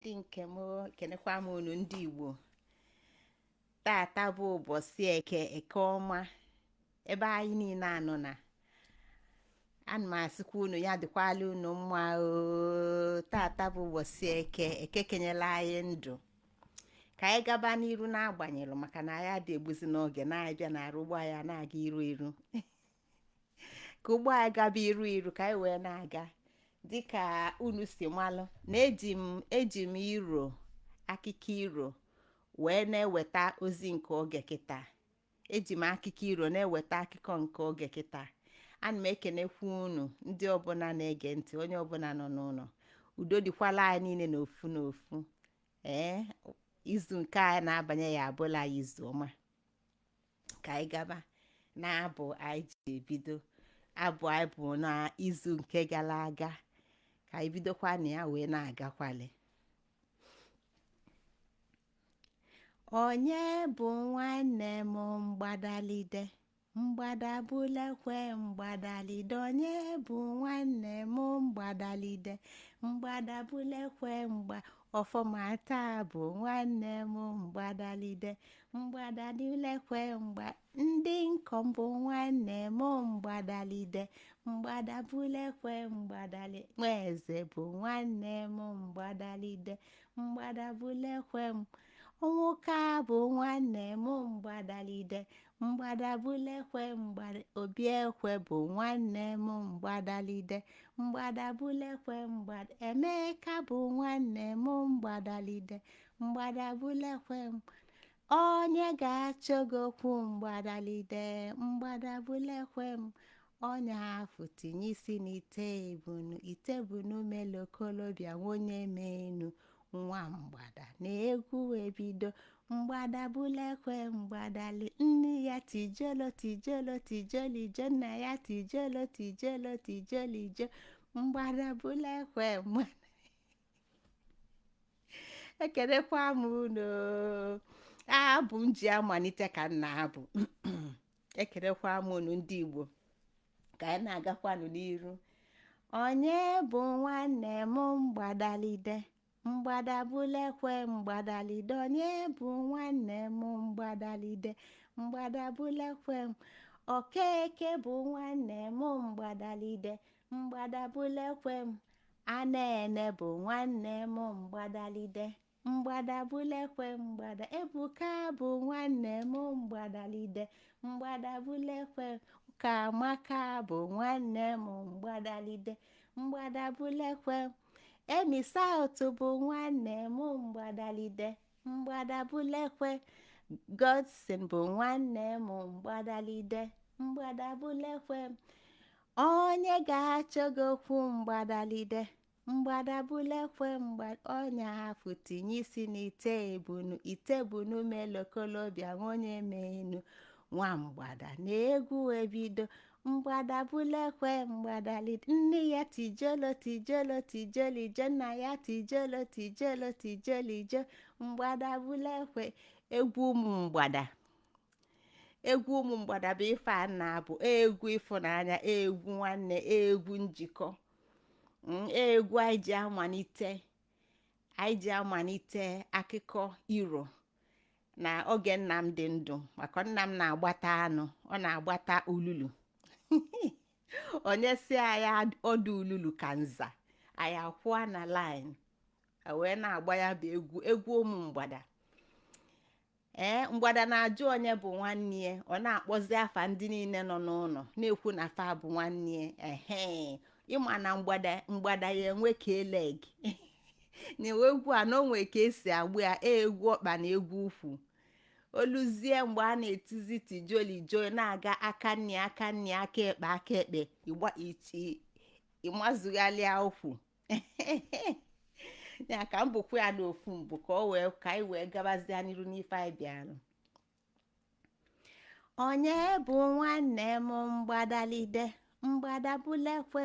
Ndị nke m, kenekwa m unu ndị Igbo. Tata bụ ụbọchị Eke, Eke ọma, ebe anyị niile anọ na ana m asịkwa unu ya dịkwala unu mma oo. Tata bụ ụbọchị Eke, Eke kenyela anyị ndụ ka anyị gaba n'iru n'agbanyelụ, maka na anyị adị egbuzi n'oge na-abịa na-arụ ụgbọ anyị na-aga iru iru, ka ụgbọ anyị gaba iru iru, ka anyị wee na-aga dịka unu si malụ na eji m iro akụkọ iro wee na-eweta ozi nke oge kịta. Eji m akụkọ iro na-eweta akụkọ nke oge kịta. Ana m ekenekwa unu ndị ọbụla na-ege ntị, onye ọbụla nọ n'ụlọ. Udo dịkwala anyị niile n'ofu n'ofu. Ee, izu nke anyị na-abanye ya abụla anyị izu ọma. Ka anyị gaba na-abụ anyị ji ebido abụ anyị bụ na izu nke gara aga, ka anyị bidokwa na ya wee na-agakwali. Onye bụ nwanne m mgbadalide, mgbadabulekwe mgbadalide? Onye bụ nwanne m mgbadalide, mgbadabulekwe mgba? Ọfọmata bụ nwanne m mgbadalide, mgbadalilekwe mgba. Ndị nkom bụ nwanne m mgbadalide, mgbadabulekwe mgbadali. Nwaeze bụ nwanne m mgbadalide, mgbadabulekwe m. Onwuka bụ nwanne m mgbadalide, mgbadabulekwe mgbada. Obiekwe bụ nwanne m mgbadalide, mgbadabulekwe mgbada. Emeka bụ nwanne m mgbadalide, mgbadabulekwe m. Onye ga-achọ gị okwu mgbadalide, mgbadabulekwe m. Onye afụ tinye isi n'ite ebunu, ite bunu melokolobịa nwonye menu nwa mgbada na egwu ebido. Mgbadabulekwe mgbadali. Nne ya tijolo tijolo tijolijo, nna ya tijolo tijolo tijolijo. Mgbadabulekwe mgbada. Ekelekwa m unu. Abụ m ji amalite ka m na-abụ. Ekelekwa m unu ndị Igbo, ka anyị na-agakwanụ n'iru. Onye bụ nwanne m mgbadalide, mgbadabulekwe mgbadalide? Onye bụ nwanne m mgbadalide, mgbadabulekwe m? Okeke bụ nwanne m mgbadalide, mgbadabulekwe m. Anene bụ nwanne m mgbadalide, mgbadabulekwe mgbada. Ebuka bụ nwanne m mgbadalide, mgbadabulekwe. Ụkamaka bụ nwanne m mgbadalide, mgbadabulekwe. Emi Saut bụ nwanne m mgbadalide, mgbadabulekwe. Godson bụ nwanne m mgbadalide, mgbadabulekwe. Onye ga-achọ gị okwu mgbadalide, mgbadabulekwe mgba. Onye afụ tinye isi n'ite ebunu, ite bunu melokolobịa nwonye menu nwa mgbada na egwu ebido. Mgbadabulekwe mgbadalide. Nne ya tijolo tijolo tijolijo, nna ya tijolo tijolo tijolijo. Mgbadabulekwe. Egwu ụmụ mgbada, egwu ụmụ mgbada bụ ife a na-abụ egwu ịfụnanya, egwu nwanne, egwu njikọ, egwu anyị ji amalite, anyị ji amalite akụkọ iro na oge nna m dị ndụ, maka nna m na-agbata anụ, ọ na-agbata ululu. Onye si anyị ọdụ ululu ka nza anyị akwụọ na line wee na-agba ya bụ egwu, egwu ụmụ mgbada. Ee, mgbada na-ajụ onye bụ nwanne ya, ọ na-akpọzi afa ndị niile nọ n'ụlọ, na-ekwu na fa bụ nwanne ya. Ehe, ịma na mgbada mgbada ya enwe ka eleg na egwu a na onwe ka esi agba ya, egwu ọkpa na egwu ukwu. Oluzie mgbe a na-etizi tijolijo na-aga aka nni aka nni, aka ekpe aka ekpe, ịmazughalịa ukwu ya. Ka m bụkwa ya n'ofu mbụ, ka ọ wee ka anyị wee gabazie n'iru n'ife anyị bịara. Onye bụ nwanne m mgbadalide, mgbadabulekwe?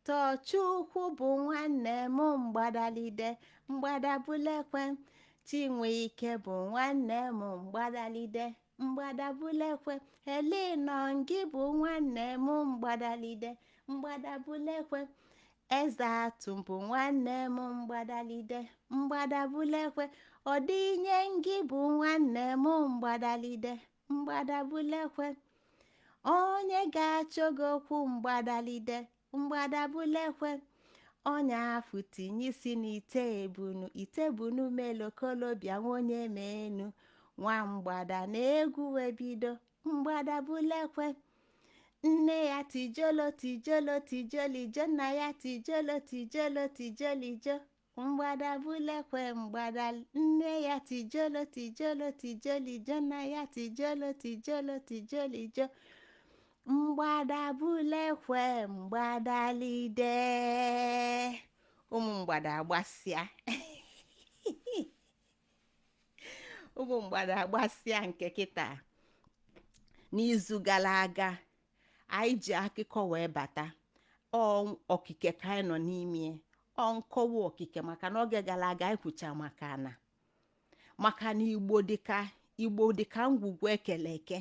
Tochukwu bụ nwanne m mgbadalide, mgbadabulekwe. Chinweike bụ nwanne m mgbadalide, mgbadabulekwe. Elinọngị bụ nwanne m mgbadalide, mgbadabulekwe. Eze atụ bụ nwanne m, mgbadalide mgbadabulekwe. Ọdịnye ngị bụ nwanne m, mgbadalide mgbadabulekwe. Onye ga-achọ gị okwu, mgbadalide mgbadabulekwe. Ọnya afụ tinye isi n'ite ebunu, ite bunu melokolobịa nwonye menu nwa mgbada na egwu ebido mgbadabulekwe. Nne ya tijolo tijolo tijolijo, nna ya tijolo tijolo tijolijo, mgbadabulekwe mgbada. Nne ya tijolo tijolo tijolijo, nna ya tijolo tijolo tijolijo, mgbadabulekwe mgbadalide. Ụmụ mgbada agbasịa, ụmụ mgbada agbasịa. Nke kịta, n'izu gara aga, anyị ji akụkọ wee bata. Ọ okike ka anyị nọ n'ime, ọ nkọwa okike, maka na oge gara aga anyị kwucha maka na Igbo dịka, Igbo dịka ngwugwu ekele eke.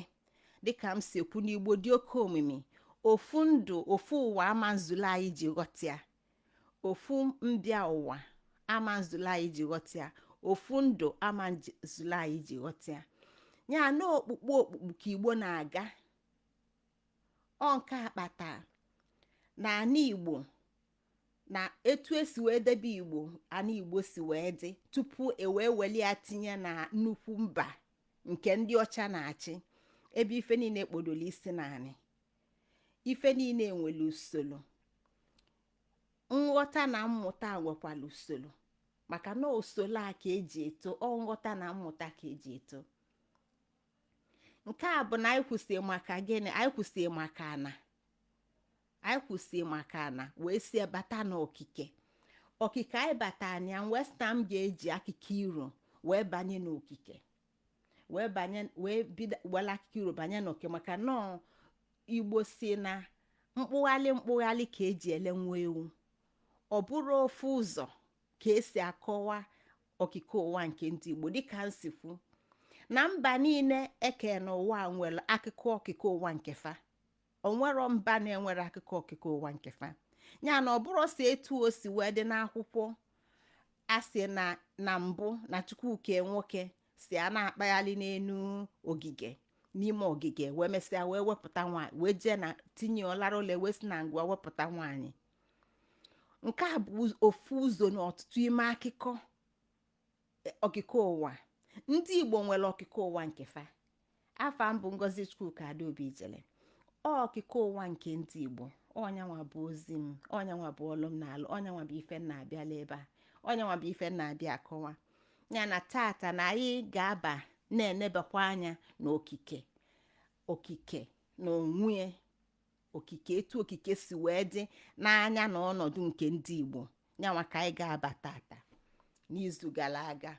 Dịka m si ekwu, n'Igbo dị oke omimi. Ofu ndụ, ofu ụwa ama nzule anyị ji ghọta ya. Ofu mbịa ụwa ama nzule anyị ji ghọta ya. Ofu ndụ ama nzule anyị ji ghọta ya. Ya na okpukpu okpukpu ka Igbo na-aga. Ọ nke akpata na ana Igbo na etu esi wee debe Igbo, ana Igbo si wee dị tupu e wee weli ya tinye na nnukwu mba nke ndị ọcha na-achị, ebe ife niile kpodoro isi naanị ife niile nwere usoro nghọta na mmụta, nwekwara usoro, maka na usoro a ka eji eto. Ọ nghọta na mmụta ka eji eto. Nke a bụ na anyị kwụsịrị maka gịnị? Anyị kwụsịrị maka ana. Anyị kwụsịrị maka ana wee si bata n'okike. Okike anyị bata na ya, wee sị na m ga-eji akụkọ iro wee banye n'okike, wee banye, wee bido were akụkọ iro banye n'oke, maka nọọ Igbo si na mkpụghalị mkpụghalị ka eji ele nwa ewu. Ọ bụrụ ofu ụzọ ka esi akọwa okike ụwa nke ndị Igbo. Dịka nsikwu na mba niile eke n'ụwa nwere akụkọ okike ụwa nke fa, onwero mba na-enwere akụkọ okike ụwa nke fa. Ya na ọ bụrụ si etu o si wee dị n'akwụkwọ, a sị na na mbụ na Chukwuke nwoke si a na-akpaghalị n'elu ogige, n'ime ogige, wee mesịa wee wepụta nwaanyị, wee jee na tinye ọlara ụlọ, wee si na ngwa wepụta nwaanyị. Nke a bụ ofu ụzọ n'ọtụtụ ime akụkọ okike ụwa. Ndị Igbo nwere okike ụwa nke fa. Afa mbụ Ngozi Chukwuka Adaobi Ijele. Okike ụwa nke ndị Igbo, ọnyanwa bụ ozi m, ọnyanwa bụ ọlụ m na-alụ, ọnyanwa bụ ife m na-abịala ebe a, ọnyanwa bụ ife m na-abịa akọwa ya. Na tata na anyị ga-aba na-enebakwa anya n'okike, okike na onwe okike, etu okike si wee dị n'anya na ọnọdụ nke ndị Igbo. Nyanwa ka anyị ga-aba tata. N'izu gara aga,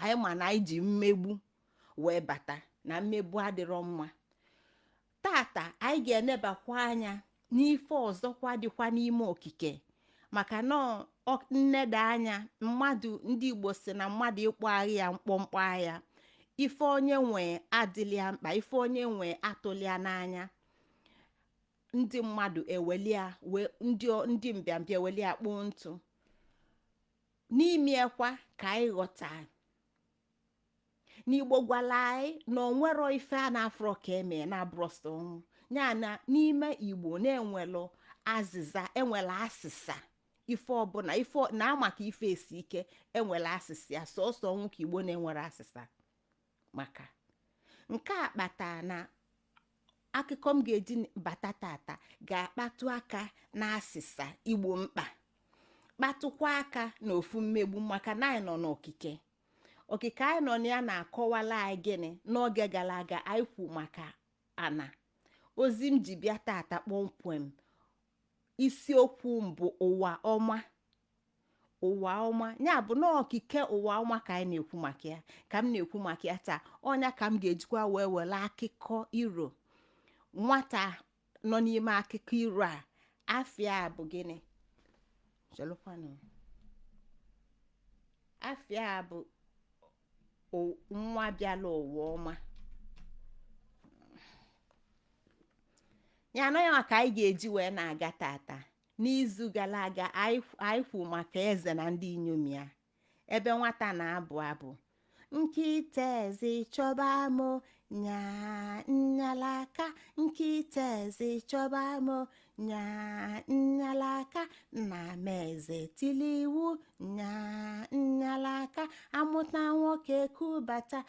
anyị ma na anyị ji mmegbu wee bata, na mmegbu adịrọ mma. Tata anyị ga-enebakwa anya n'ife ọzọkwa dịkwa n'ime okike, maka na nneda anya mmadụ, ndị Igbo si na mmadụ ịkpọ agha ya mkpọmkpọ agha, ife onye nwe adịlịa mkpa, ife onye nwe atụlịa n'anya. Ndị mmadụ ewelia wee ndị mbịambịa ewelia kpoo ntụ n'imiekwa. Ka anyị ghọta n'Igbo gwala anyị na onwero ife a na-afụrọ ka eme na abụrọsọ ọnwụ. Ya na n'ime Igbo na-enwelụ azịza, enwere asịsa ife ọbụla ife na maka ife esi ike, enwere asịsa ya. Sọsọ ọnwụ ka Igbo na-enwere asịsa maka. Nke a kpatara na akụkọ m ga-eji bata tata ga-akpatụ aka na asịsa Igbo mkpa, kpatụkwa aka na ofu mmegbu, maka na anyị nọ n'okike. Okike anyị nọ na ya na-akọwala anyị gịnị? N'oge gara aga anyị kwu maka ana. Ozi m ji bịa tata kpọmkwem, isiokwu m bụ ụwa ọma. Ụwa ọma ya bụ na okike ụwa ọma ka anyị na-ekwu maka ya, ka m na-ekwu maka ya taa. Ọnya ka m ga-ejikwa wee were akụkọ iro nwata nọ n'ime akụkọ iro a. Afịa bụ gịnị? Chelụkwanụ. Afịa bụ nwa bịala ụwa ọma. Ya nọ ya ka anyị ga-eji wee na-aga tata. N'izu gara aga, anyị kwu maka eze na ndị inyom ya, ebe nwata na-abụ abụ nkịta eze chọba mụ nya nyalaka, nkịta eze chọba mụ nya nyalaka, nna m eze tili iwu nya nyalaka, amụta nwoke kubata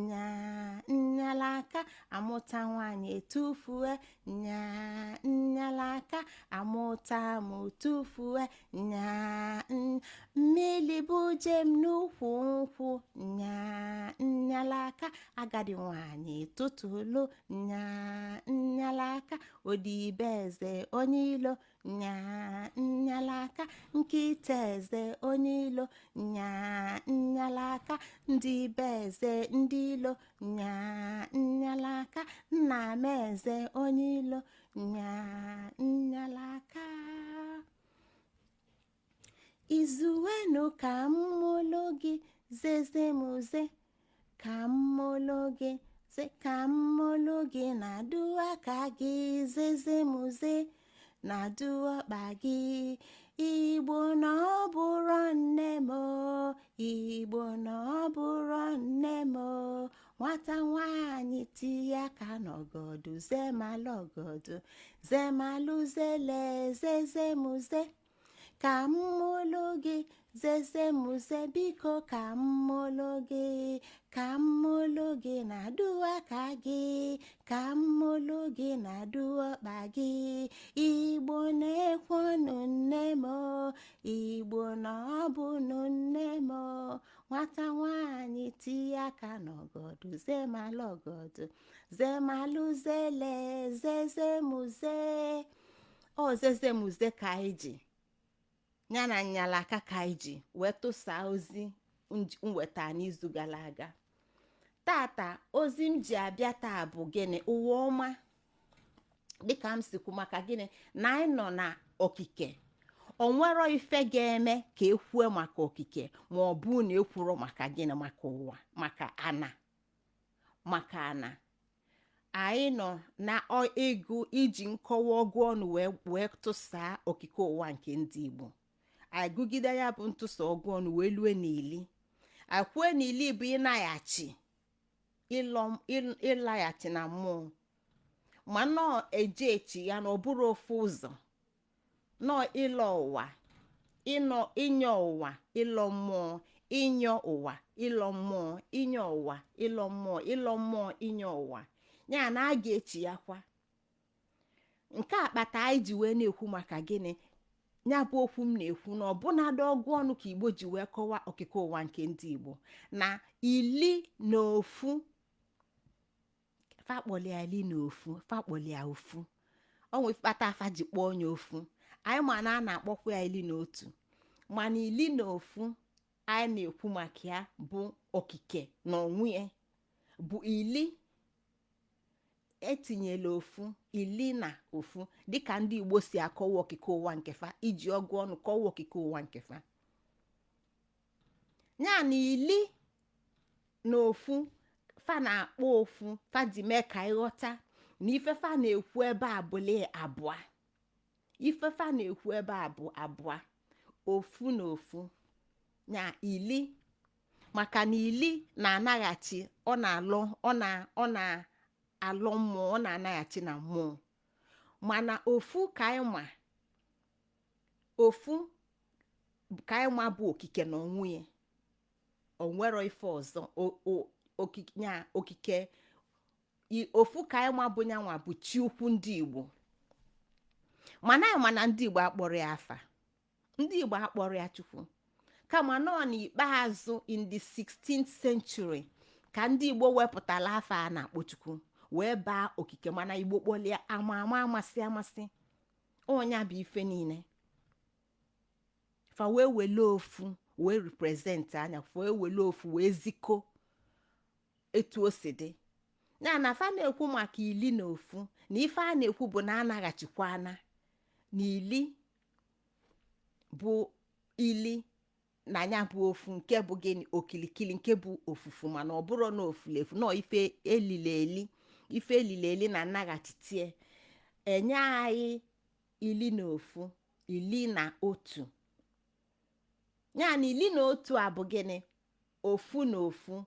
nya nyalaka, amụta nwanyị etufue nya nyalaka, amụta mụ tufue nya. Mmili bụ jem n'ukwu nkwụ nya nyalaka, agadi nwanyị tụtụlụ nya nyalaka, odibe eze onye ilo nya nyalaka, nkịta eze onye ilo nya nyalaka, ndị be eze ndị ilo nya nyalaka, nna m eze onye ilo nya nyalaka. Izuwenu ka mmụlụ gị zezemuze, ka mmụlụ gị ze, ka mmụlụ gị na-adụ aka gị zezemuze, na-adụ ọkpa gị. Igbo na ọ bụrụ nne m, Igbo na ọ bụrụ nne m. Nwata nwanyị tinye aka n'ọgọdụ zemalọgọdụ zemalụzele zezemuze, ka mmụlụ gị zezemuze, biko ka mmụlụ gị, ka mmụlụ gị na-adụ aka gị, ka mmụlụ gị na-adụ ọkpa gị. Igbo na-ekwonụ nne m, Igbo na ọ bụnụ nne m. Nwata nwanyị tinye aka n'ọgọdụ zemalọgọdụ zemalụzele zezemuze. Ọ zezemuze ka anyị ji ya na nyalaka ka anyị ji wee tụsaa ozi nweta n'izu gara aga. Tata, ozi m ji abịa taa bụ gịnị? Ụwa ọma. Dịka m si kwu maka gịnị na anyị nọ na okike, onwero ife ga-eme ka ekwue maka okike ma ọ bụ na ekwuro maka gịnị? Maka ụwa, maka ana, maka ana anyị nọ na ịgụ iji nkọwa ọgụ ọnụ wee tụsaa okike ụwa nke ndị Igbo. Anyị gụgide ya bụ ntụsa ọgụ ọnụ wee lue n'ili. Akwue n'ili bụ ịnaghachi ịlaghachi na mmụọ, ma nọọ eje echi ya na ọ bụrụ ofu ụzọ nọọ ịlọ ụwa, ịnọ ịnyọ ụwa, ịlọ mmụọ, ịnyọ ụwa, ịlọ mmụọ, ịnyọ ụwa, ịlọ mmụọ, ịlọ mmụọ, ịnyọ ụwa ya na a ga-echi ya kwa. Nke a kpata anyị ji wee na-ekwu maka gịnị? Ya bụ okwu m na-ekwu na ọbụnadị ọgụ ọnụ ka Igbo ji wee kọwaa okike ụwa nke ndị Igbo na 11. Fakpọlia 11, fakpọlia ofu. Onwe kpata afa ji kpọọ onye ofu. Anyị ma na a na-akpọkwa ya 11, mana 11 anyị na-ekwu maka ya bụ okike na onwe ya bụ ili etinyela ofu, 11, dịka ndị Igbo si akọwa okike ụwa nke fa, iji ọgụ ọnụ kọwa okike ụwa nke fa. Ya na 11 fa na-akpọ ofu, fa ji mee ka ịghọta na ife fa na-ekwu ebe a bụli abụọ. Ife fa na-ekwu ebe a bụ abụọ, ofu na ofu ya ili, maka na ili na-anaghachi, ọ na-alọ, ọ na-alọ mmụọ, ọ na-anaghachi na mmụọ. Mana ofu ka anyị ma, ofu ka anyị ma bụ okike na onwe ya, onwero ife ọzọ. Okike ya, okike ofu ka anyị ma bụ nyanwa bụ chi ukwu ndị Igbo. Mana anyị ma na ndị Igbo akpọrọ ya afa, ndị Igbo akpọrọ ya Chukwu, kama nọ n'ikpeazụ, in the 16th century, ka ndị Igbo wepụtara afa a na-akpọ Chukwu wee baa okike. Mana Igbo kpọlie ama ama amasị amasị ọnya bụ ife niile fa wee wele ofu wee represent anya, fa wee wele ofu wee ziko etu o si dị ya. Na fa na-ekwu maka 11, na ife a na-ekwu bụ na anaghachikwana na ili bụ ili na ya bụ ofu, nke bụ gịnị? Okilikili, nke bụ ofufu. Mana ọ bụrụ na ofulefu nọ ife elili eli, ife elili eli na nnaghachitie enye anyị 11. 11. Ya na 11 a bụ gịnị? Ofu na ofu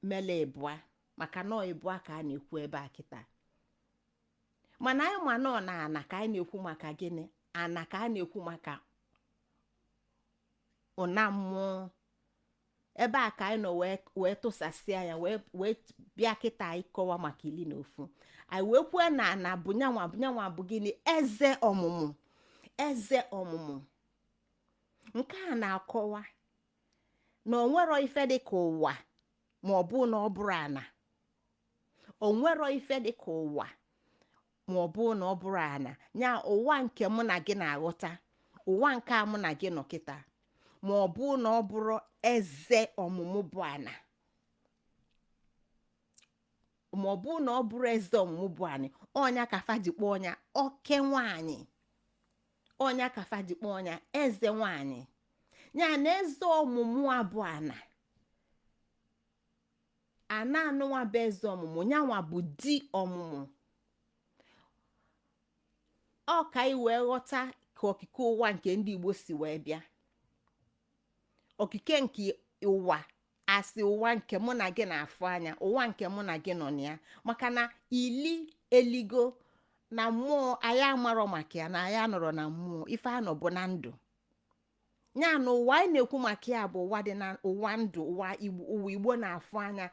mele ịbụa, maka na ịbụa ka a na-ekwu ebe a kịta. Mana anyị ma nọ na ana ka anyị na-ekwu maka gịnị? Ana ka a na-ekwu maka ụna mmụọ. Ebe a ka anyị nọ wee tụsasịa ya, wee bịa kịta anyị kọwa maka 11. Anyị wee kwuo na ana bụ nyanwa, bụ nyanwa bụ gịnị? Eze ọmụmụ. Eze ọmụmụ nke a na-akọwa na onwero ife dị ka ụwa ma ọ bụ na ọ bụrụ ana. Onwero ife dị ka ụwa ma ọ bụ na ọ bụrụ ana. Ya ụwa nke mụ na gị na-aghọta, ụwa nke a mụ na gị nọ kịta, ma ọ bụ na ọ bụrụ eze ọmụmụ bụ ana, ma ọ bụ na ọ bụrụ eze ọmụmụ bụ anị. Ọnya ka fa ji kpọọ ọnya oke nwanyị, ọnya ka fa ji kpọọ ọnya eze nwanyị. Ya na eze ọmụmụ a bụ ana. Ana anụnwa bụ eze ọmụmụ, nyanwa bụ di ọmụmụ. Ọ ka anyị wee ghọta ka okike ụwa nke ndị Igbo si wee bịa. Okike nke ụwa asị ụwa nke mụ na gị na-afụ anya, ụwa nke mụ na gị nọ na ya, maka na ili eligo na mmụọ, anyị amarọ maka ya na anyị anọrọ na mmụọ. Ife anọ bụ na ndụ. Ya na ụwa anyị na-ekwu maka ya bụ ụwa dị na ụwa ndụ, ụwa Igbo, ụwa Igbo na-afụ anya,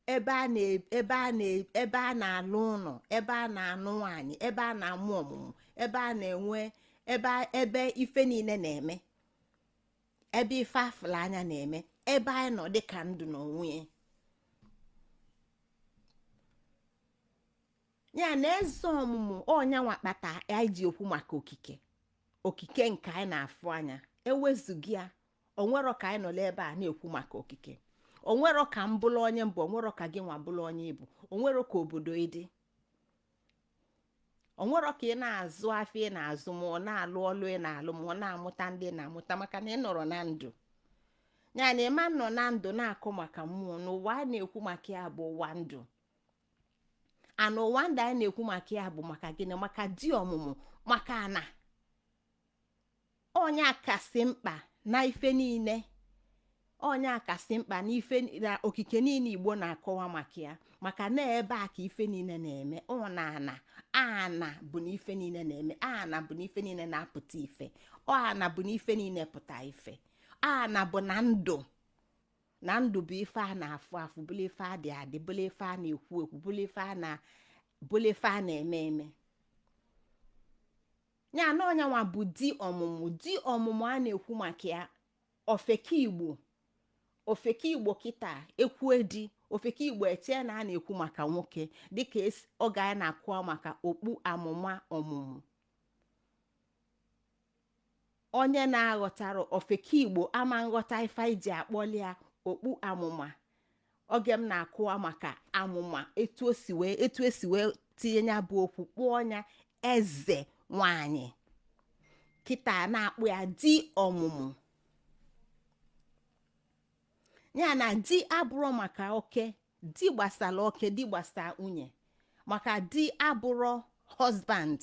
ebe a na-alụ ụlọ, ebe a na-anụ nwaanyị, ebe a na-amụ ọmụmụ, ebe a na-enwe ebe ife niile na-eme, ebe ife afụla anya na-eme, ebe anyị nọ dịka ndụ n'onwe ya. Ya na eze ọmụmụ ọnyanwa kpata anyị ji ekwu maka okike, okike nke anyị na-afụ anya. Ewezuga ya, onwero ka anyị nọ n'ebe a na-ekwu maka okike. Onwero ka m bụrụ onye mbụ, onwero ka gị nwa bụrụ onye ịbụ, onwero ka obodo ịdị, onwero ka ị na-azụ afịa ị na-azụ, ma ọ na-alụ ọlụ ị na-alụ, ma ọ na-amụta ndị ị na-amụta, maka na ị nọrọ na ndụ. Ya na ịma nọ na ndụ na-akụ maka mmụọ. Na ụwa a na-ekwu maka ya bụ ụwa ndụ. Ana ụwa ndụ anyị na-ekwu maka ya bụ maka gịnị? Maka di ọmụmụ, maka ana onye kasị mkpa na ife niile, onye kasị mkpa n'ife na okike niile Igbo na-akọwa maka ya, maka na ebe a ka ife niile na-eme. Ọ na ana, ana bụ na ife niile na-eme, ana bụ na ife niile na-apụta ife, ọ ana bụ na ife niile pụta ife, ana bụ na ndụ, na ndụ bụ ife a na-afụ afụ, bụrụ ife a dị adị, bụrụ ife a na-ekwu ekwu, bụrụ ife a na bụrụ ife a na-eme eme. Ya na ọnyanwa bụ di ọmụmụ. Di ọmụmụ a na-ekwu maka ya, ofeke Igbo, ofeke Igbo kịta ekwue di, ofeke Igbo echee na a na-ekwu maka nwoke, dịka oge a na-akụwa maka okpu amụma ọmụmụ. Onye na-aghọtara ofeke Igbo ama nghọta ife anyị ji akpọli ya okpu amụma. Oge m na-akụwa maka amụma, etu esi wee tinye ya bụ okwu, kpụọ ya eze nwanyị, kịta na-akpụ ya di ọmụmụ. Ya na di abụrụ maka oke, di gbasara oke, di gbasara nwunye, maka di abụrụ husband,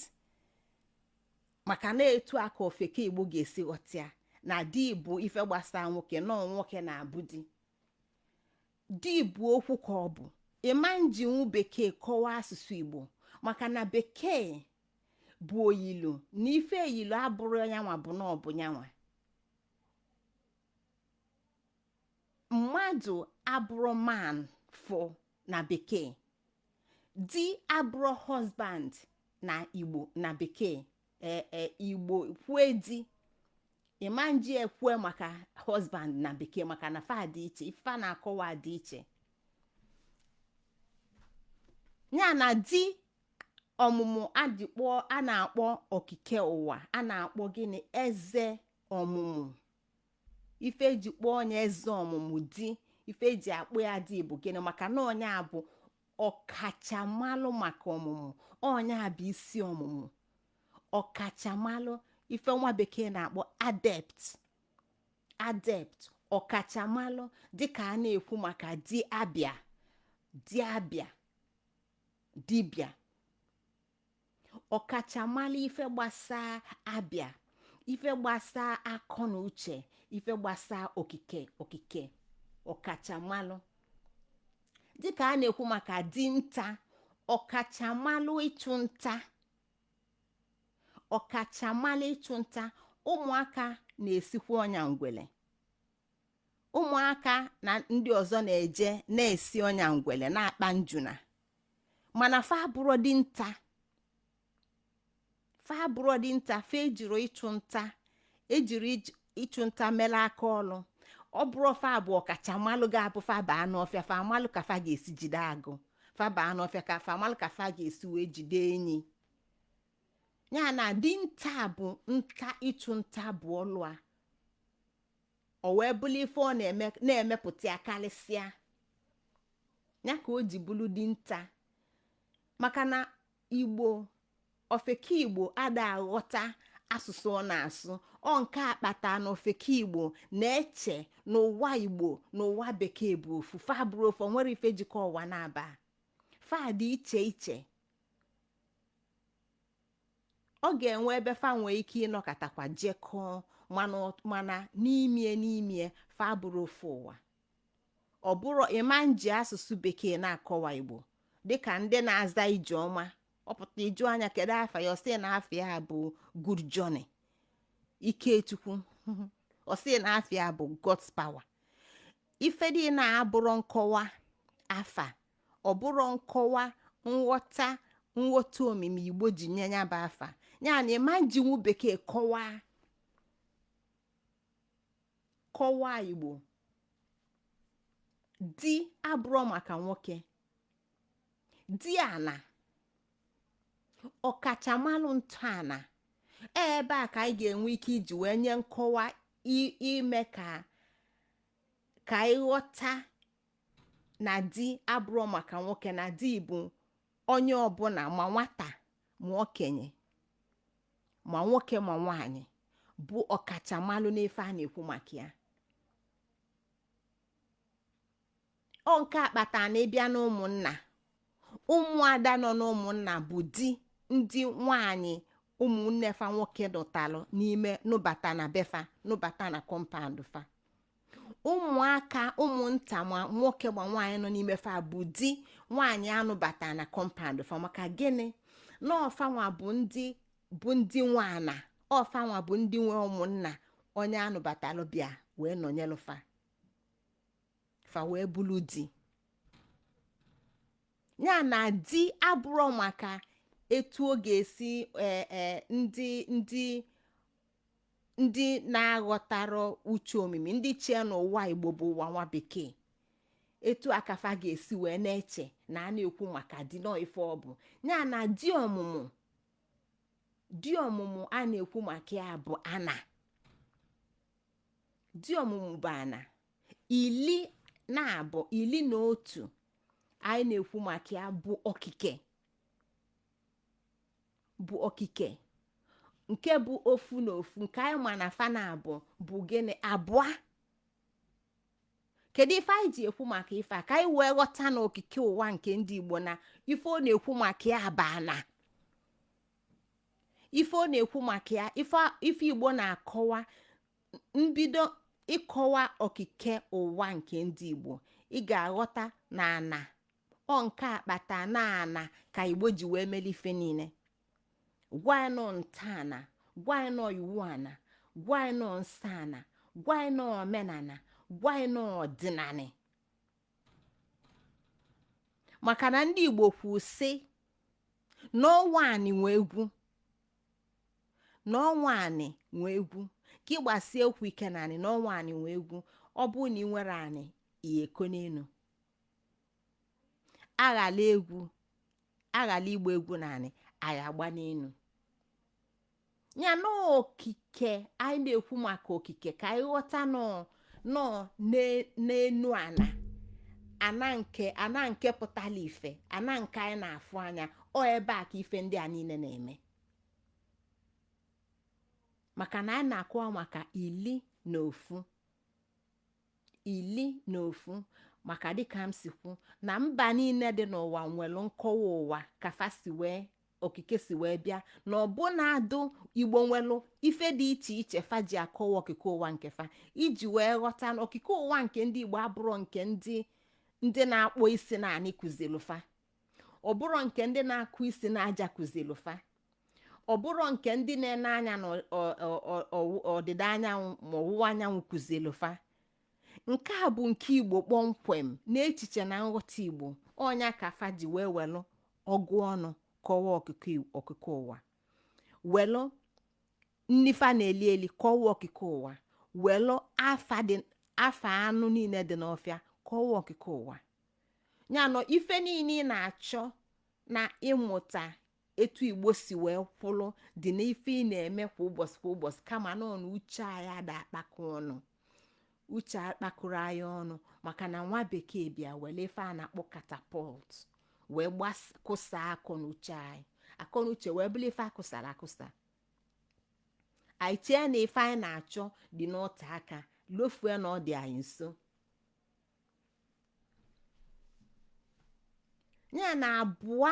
maka na etu a ka ofeke Igbo ga-esi ghọta ya na di bụ ife gbasara nwoke, nọọ nwoke na-abụ di. Di bụ okwu ka ọ bụ ịma njinwu bekee kọwaa asụsụ Igbo, maka na bekee bụ oyilu, na ife eyilu abụrụ nyanwa bụ na ọ bụ nyanwa. Mmadụ abụrụ man for na bekee, di abụrụ husband na Igbo, na bekee. Igbo kwue di, ịma nji ekwue maka husband na bekee, maka na fa dị iche, ife a na-akọwa dị iche. Ya na di ọmụmụ adịkpọ a na-akpọ okike ụwa, a na-akpọ gịnị? Eze ọmụmụ. Ife eji kpọọ onye eze ọmụmụ di, ife eji akpọ ya di bụ gịnị? Maka na onye a bụ ọkachamalụ maka ọmụmụ, onye a bụ isi ọmụmụ, ọkachamalụ, ife nwa bekee na-akpọ adept, adept, ọkachamalụ, dịka a na-ekwu maka di abịa, di abịa, dibịa, ọkachamalụ ife gbasaa abịa, Ife gbasaa akọ na uche, ife gbasaa okike, okike ọkachamalụ, dịka a na-ekwu maka dinta, ọkachamalụ ịchụ nta, ọkachamalụ ịchụ nta. Ụmụaka na-esikwa ọnya ngwele. Ụmụaka na ndị ọzọ na-eje na-esi ọnya ngwele, na-akpa njuna, mana fa abụrọ dinta. Fa abụrọ dinta. Fa ejiri ịchụ nta, ejiri ịchụ nta mere aka ọlụ. Ọ bụrụ fa bụ ọkachamalụ ga-abụ fa baa n'ọfịa, fa amalụ ka fa ga-esi jide agụ. Fa baa n'ọfịa, ka fa amalụ ka fa ga-esi wee jide enyi ya. Na dinta bụ nta, ịchụ nta bụ ọlụ a. O wee bụrụ ife ọ na-eme na-emepụta ya karịsịa, ya ka o ji bụrụ dinta. Maka na Igbo, ofeke Igbo ada aghọta asụsụ ọ na-asụ. Ọ nke akpata na ofeke Igbo na-eche n'ụwa Igbo na ụwa Bekee bụ ofu. Fa bụrụ ofu. O nwere ife jikọ ụwa na-aba. Fa dị iche iche. Ọ ga-enwe ebe fa nwee ike ịnọkọtakwa jekọọ, mana n'imie n'imie, fa bụrụ ofu ụwa. Ọ bụrụ ịma nji asụsụ Bekee na-akọwa Igbo, dịka ndị na-aza Ijeọma, ọ pụta iju anya, kedu afa ya? Ọ sị na afa ya bụ Good Journey Ikechukwu. Ọ sị na afa ya bụ God's Power. Ife dị na-abụrụ nkọwa afa, ọ bụrụ nkọwa nghọta, nghọta omimi Igbo ji nye ya bụ afa ya. Na ịma njinwu Bekee kọwaa kọwaa Igbo. Di abụrọ maka nwoke, di ana, ọkachamalụ ntọala. Ebe a ka anyị ga-enwe ike iji wee nye nkọwa ime ka anyị ghọta na di abụrọ maka nwoke, na di bụ onye ọbụla, ma nwata ma okenye, ma nwoke ma nwaanyị, bụ ọkachamalụ n'ife a na-ekwu maka ya. Ọ nke akpata na ịbịa na ụmụnna, ụmụada nọ n'ụmụnna bụ di ndị nwanyị ụmụnne fa nwoke nụtalụ n'ime, nụbata na befa, nụbata na compound fa. Ụmụaka, ụmụnta, ma nwoke ma nwaanyị nọ n'ime fa bụ di nwaanyị anụbata na compound fa. Maka gịnị? Na ọfanwa bụ ndị bụ ndị nwe ana, ọfanwa bụ ndị nwe ụmụnna. Onye anụbatalụ bịa wee nọnyelụ fa, fa wee bụrụ di ya. Na di abụrọ maka etu ọ ga-esi ndị ndị ndị na-aghọtara uche omimi, ndị chee n'ụwa Igbo bụ ụwa nwa Bekee, etu akafa ga-esi wee na-eche na a na-ekwu maka di nọ ife ọ bụ ya. Na di ọmụmụ, di ọmụmụ a na-ekwu maka ya bụ ana. Di ọmụmụ bụ ana. 12, 11 anyị na-ekwu maka ya bụ okike, bụ okike nke bụ ofu na ofu, nke anyị ma na fa na abụ bụ gịnị? Abụọ. Kedu ife anyị ji ekwu maka ife a? Ka anyị wee ghọta na okike ụwa nke ndị Igbo, na ife ọ na-ekwu maka ya bụ ana. Ife ọ na-ekwu maka ya, ife Igbo na-akọwa, mbido ịkọwa okike ụwa nke ndị Igbo, ị ga-aghọta na ana. Ọ nke akpata na ana ka Igbo ji wee mele ife niile. Gwa anyị nọ ntọala, gwa anyị nọ iwu ana, gwa anyị nọ nsọ ana, gwa anyị nọ omenala, gwa anyị nọ ọdịnanị. Maka na ndị Igbo kwu sị n'ọnwa anị nwe egwu, n'ọnwa anị nwe egwu, ka ịgbasie okwu ike na anị, n'ọnwa anị nwe egwu. Ọ bụrụ na ị nwere anị, iya eko n'elu aghala egwu, aghala igba egwu na anị, anyị agba n'elu ya. Na okike anyị na-ekwu maka okike, ka anyị ghọta nọ nọ n'enu ana, ana nke, ana nke pụtala ife, ana nke anyị na-afụ anya. Ọ ebe a ka ife ndị a niile na-eme. Maka na anyị na-akọwa maka 11, 11, maka dịka m si kwu na mba niile dị n'ụwa nwere nkọwa ụwa ka fa si wee Okike si wee bịa na ọbụna adụ Igbo nwelụ ife dị iche iche fa ji akọwa okike ụwa nke fa, iji wee ghọta na okike ụwa nke ndị Igbo abụrụ nke ndị na-akpọ isi naanị kụzilu fa, ọ bụrụ nke ndị na-akụ isi n'aja kụzilu fa, ọ bụrụ nke ndị na-ene anya n'ọdịda anyanwụ ma ọwụwa anyanwụ kụzilu fa. Nke a bụ nke Igbo kpọmkwem n'echiche na nghọta Igbo. Ọnya ka fa ji wee welụ ọgụ ọnụ kọwaa okike ụwa, welụ nni fa na-eli eli kọwaa okike ụwa, welụ afa dị afa anụ niile dị n'ọfịa kọwaa okike ụwa. Ya nọ ife niile ị na-achọ na ịmụta etu Igbo si wee kwụlụ dị n'ife ị na-eme kwa ụbọchị kwa ụbọchị, kama nọ na uche anyị ada akpakọ ọnụ, uche akpakọrọ anyị ọnụ, maka na nwa bekee bịa were ife a na-akpọ catapult wee kụsa akọ na uche anyị. Akọ na uche wee bụrụ ife akụsara akụsa. Anyị chee na ife anyị na-achọ dị n'ọta aka, lofue na ọ dị anyị nso. Ya na abụọ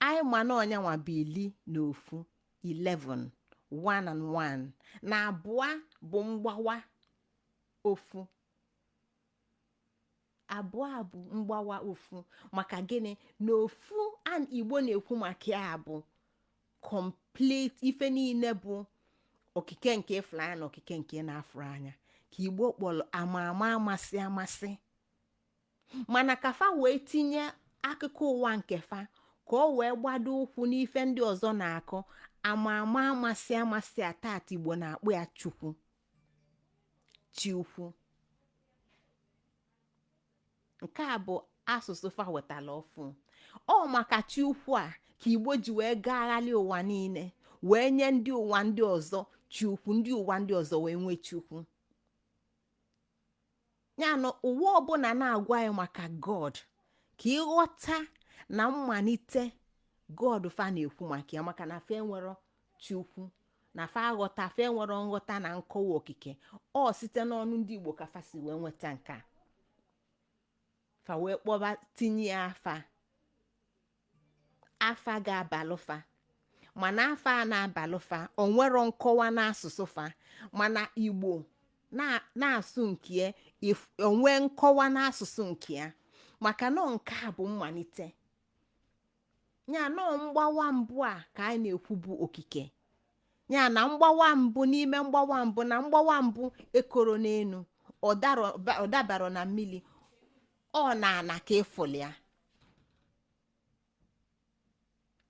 anyị ma na ọnyanwa bụ 11, 11, 1 and 1, na abụọ bụ mgbawa ofu. Abụọ bụ mgbawa ofu. Maka gịnị? Na ofu Igbo na-ekwu maka ya bụ complete ife niile bụ okike nke ịfụrụ anya na okike nke na-afụrụ anya, ka Igbo kpọrọ ama ama, amasị amasị. Mana ka fa wee tinye akụkọ ụwa nke fa ka ọ wee gbado ụkwụ n'ife ndị ọzọ na-akọ, ama ama, amasị amasị a tata Igbo na-akpọ ya Chukwu, Chi ukwu. Nke a bụ asụsụ fa wetara ọfụ. Ọ maka chi ukwu a ka Igbo ji wee gagharị ụwa niile wee nye ndị ụwa ndị ọzọ chi ukwu, ndị ụwa ndị ọzọ wee nwee chi ukwu. Ya na ụwa ọbụla na-agwa anyị maka God, ka ịghọta na mmalite God fa na-ekwu maka ya, maka na fa enwero chi ukwu, na fa aghọta, fa enwero nghọta na nkọwa okike. Ọ site n'ọnụ ndị Igbo ka fa si wee nweta nke a, fa wee kpọba, tinye ya afa, afa ga-abalụfa. Mana afa a na-abalụfa, o nwero nkọwa n'asụsụ fa. Mana Igbo na-asụ nke ya, onwe nkọwa n'asụsụ nke ya, maka na nke a bụ mmalite ya. Nọọ mgbawa mbụ a ka anyị na-ekwu bụ okike. Ya na mgbawa mbụ n'ime mgbawa mbụ na mgbawa mbụ ekoro n'elu, ọ dabara na mmiri, ọ na-ana ka ịfụli ya,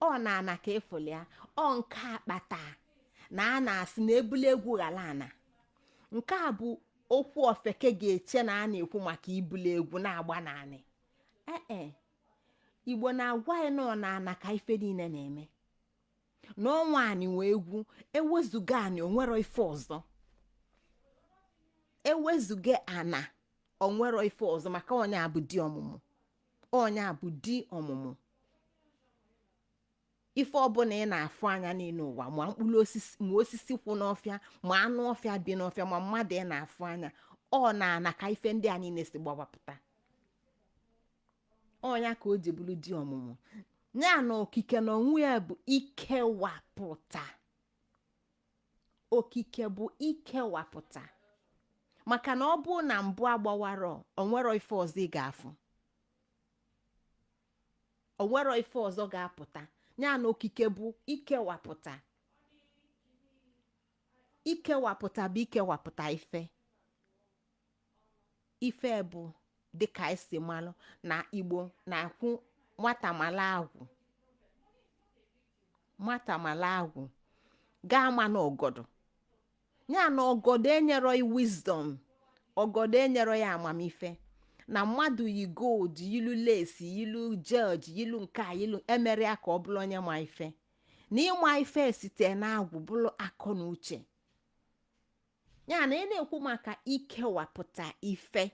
ọ na-ana ka ịfụli ya. Ọ nke a kpata na a na-asị na ebule egwu ghara ana. Nke a bụ okwu ofeke ga-eche na a na-ekwu maka ibule egwu na-agba naanị. Ee, Igbo na-agwa anyị na ọ na-ana ka ife niile na-eme, na ọnwa anyị nwee egwu. Ewezuga anyị, onwero ife ọzọ. Ewezuga ana, onwero ife ọzọ, maka onye a bụ di ọmụmụ, onye a bụ di ọmụmụ. Ife ọbụla ị na-afụ anya niile ụwa, ma mkpụrụ osisi, ma osisi kwụ n'ọfịa, ma anụ ọfịa bi n'ọfịa, ma mmadụ ị na-afụ anya, ọ na-ana ka ife ndị a niile si gbawapụta. Ọnya ka o ji bụrụ di ọmụmụ. Ya na okike na onwe ya bụ ikewapụta. Okike bụ ikewapụta, maka na ọ bụ na mbụ agbawara, onwero ife ọzọ ị ga-afụ, onwero ife ọzọ ga-apụta. Ya na okike bụ ikewapụta. Ikewapụta bụ ikewapụta ife. Ife bụ dịka esi malụ na Igbo na-akwụ nwata mala agwụ, nwata mala agwụ gaa ma na ọgọdọ. Ya na ọgọdọ enyero ya wisdom, ọgọdọ enyero ya amamife. Na mmadụ yi gold, yilu lace, yilu george, yilu nke a, yilu emere ya ka ọ bụrụ onye ma ife. Na ịma ife site na agwụ, bụrụ akọ na uche. Ya na ị na-ekwu maka ikewapụta ife,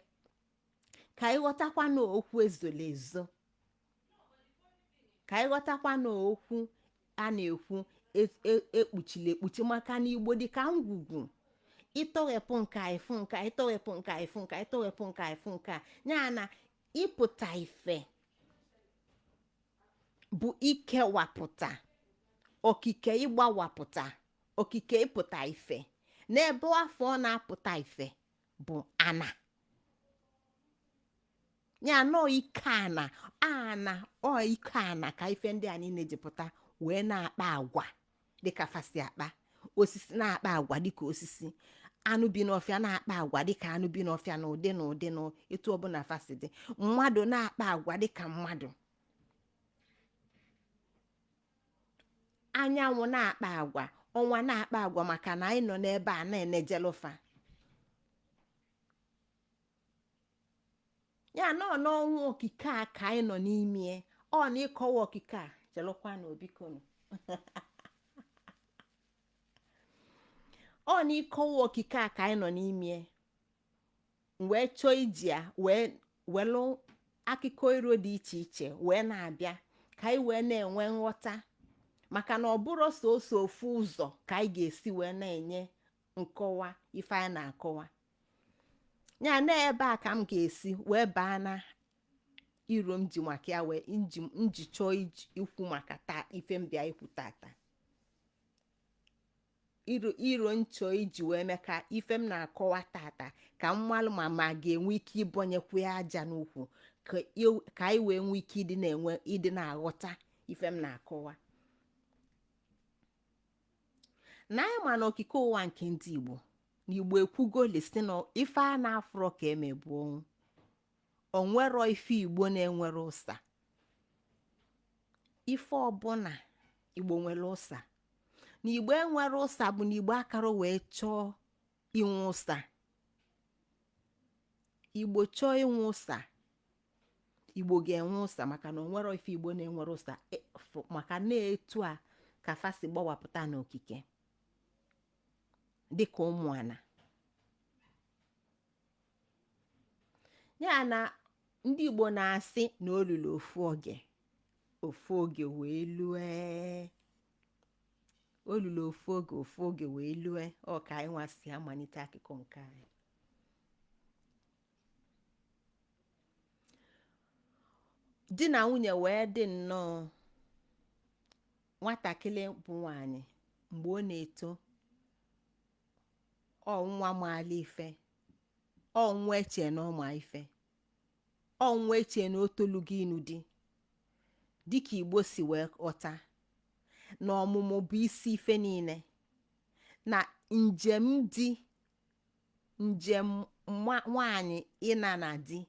ka ịghọtakwa na okwu ezola ezo, ka ịghọtakwa na okwu a na-ekwu ekpuchila ekpuchi, maka na Igbo dị ka ngwugwu. Ịtọghepụ nke a, ịfụ nke a; ịtọghepụ nke a, ịfụ nke a; ịtọghepụ nke a, ịfụ nke a. Ya na ịpụta ife Bụ ikewapụta okike, ịgbawapụta okike, ịpụta ife. N'ebe afọ ọ na-apụta ife bụ ana ya nọọ ike ana ana ọ ike ana ka ife ndị a niile ji pụta wee na-akpa agwa dịka fa si akpa. Osisi na-akpa agwa dịka osisi, anụ bi n'ọfịa na-akpa agwa dịka anụ bi n'ọfịa, na ụdị na ụdị na etu ọbụla fa si dị. Mmadụ na-akpa agwa dịka mmadụ, anyanwụ na-akpa agwa, ọnwa na-akpa agwa, maka na anyị nọ n'ebe a na-enejelu fa. Ya nọ n'ọnwa okike a ka anyị nọ n'ime. Ọ na ịkọwa okike a, chelụkwanụ bikonu. Ọ na ịkọwa okike a ka anyị nọ n'ime, wee chọọ iji ya wee welụ akụkọ iro dị iche iche wee na-abịa ka anyị wee na-enwe nghọta, maka na ọ bụrọ sọsọ ofu ụzọ ka anyị ga-esi wee na-enye nkọwa ife anyị na-akọwa. Ya na ebe a ka m ga-esi wee baa na iro m ji maka ya wee nji chọọ ikwu maka taa ife m bịa ikwu tata. Iro nchọ iji wee mee ka ife m na-akọwa tata ka m malụ ma ma ga-enwe ike ịbọnyekwu ya aja n'ukwu ka anyị wee nwee ike ịdị na-enwe ịdị na-aghọta ife m na-akọwa. Na anyị ma na okike ụwa nke ndị Igbo na Igbo ekwugoli sị na ife a na-afụrọ ka emebu ọnwụ. O nwerọ ife Igbo na-enwerọ ụsa. Ife ọbụla Igbo nwere ụsa. Na Igbo enwerọ ụsa bụ na Igbo akara wee chọọ inwe ụsa. Igbo chọọ inwe ụsa, Igbo ga-enwe ụsa, maka na o nwerọ ife Igbo na-enwerọ ụsa, maka na etu a ka fa si gbawapụta n'okike dịka ụmụ ana. Ya na ndị Igbo na-asị na o lulu ofu oge, ofu oge wee lue. O lulu ofu oge, ofu oge wee lue. Ọ ka anyị nwa si amalite akụkọ nke anyị. Di na nwunye wee dị nnọọ. Nwatakịrị bụ nwaanyị, mgbe ọ na-eto, ọ nwa maala ife, ọ nwa eche na ọ ma ife, ọ nwa eche na o tolugo ịnụ di. Dịka Igbo si wee ghọta na ọmụmụ bụ isi ife niile, na njem di, njem nwaanyị ịna na di,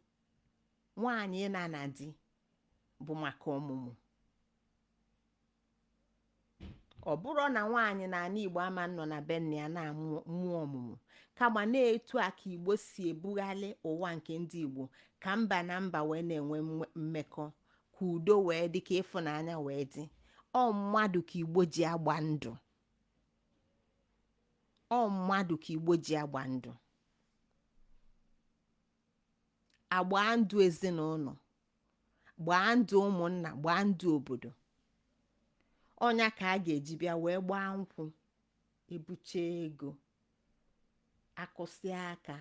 nwaanyị ịna na di bụ maka ọmụmụ. Ọ bụrọ na nwaanyị n'ala Igbo ama nọ na be nna ya na-amụ ọmụmụ, kama na-etu a ka Igbo si ebugharị ụwa nke ndị Igbo, ka mba na mba wee na-enwe mmekọ, ka udo wee dị, ka ịfụnanya wee dị. Ọ mmadụ ka Igbo ji agba ndụ. Ọ mmadụ ka Igbo ji agba ndụ, agbaa ndụ ezinụlọ, gbaa ndụ ụmụnna, gbaa ndụ obodo. Ọ nya ka a ga-eji bịa wee gbaa nkwụ, ebuche ego, akụsịa aka,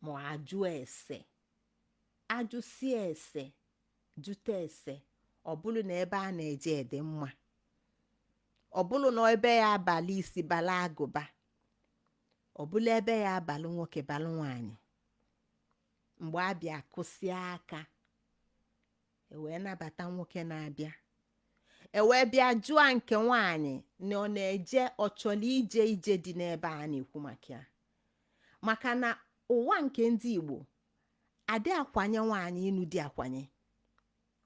ma ajụ ese, ajụsie ese, jụta ese, ọ bụrụ na ebe a na-eje dị mma, ọ bụrụ na ebe ya abalị isi bala agụba, ọ bụrụ ebe ya abalị nwoke balụ nwaanyị. Mgbe a bịa kụsịa aka, ewee nabata nwoke na-abịa, ewee bịa jụọ nke nwaanyị na ọ na-eje, ọ chọrọ ije ije dị n'ebe a na-ekwu maka ya. Maka na ụwa nke ndị Igbo adị akwanye nwaanyị ịnụ di akwanye,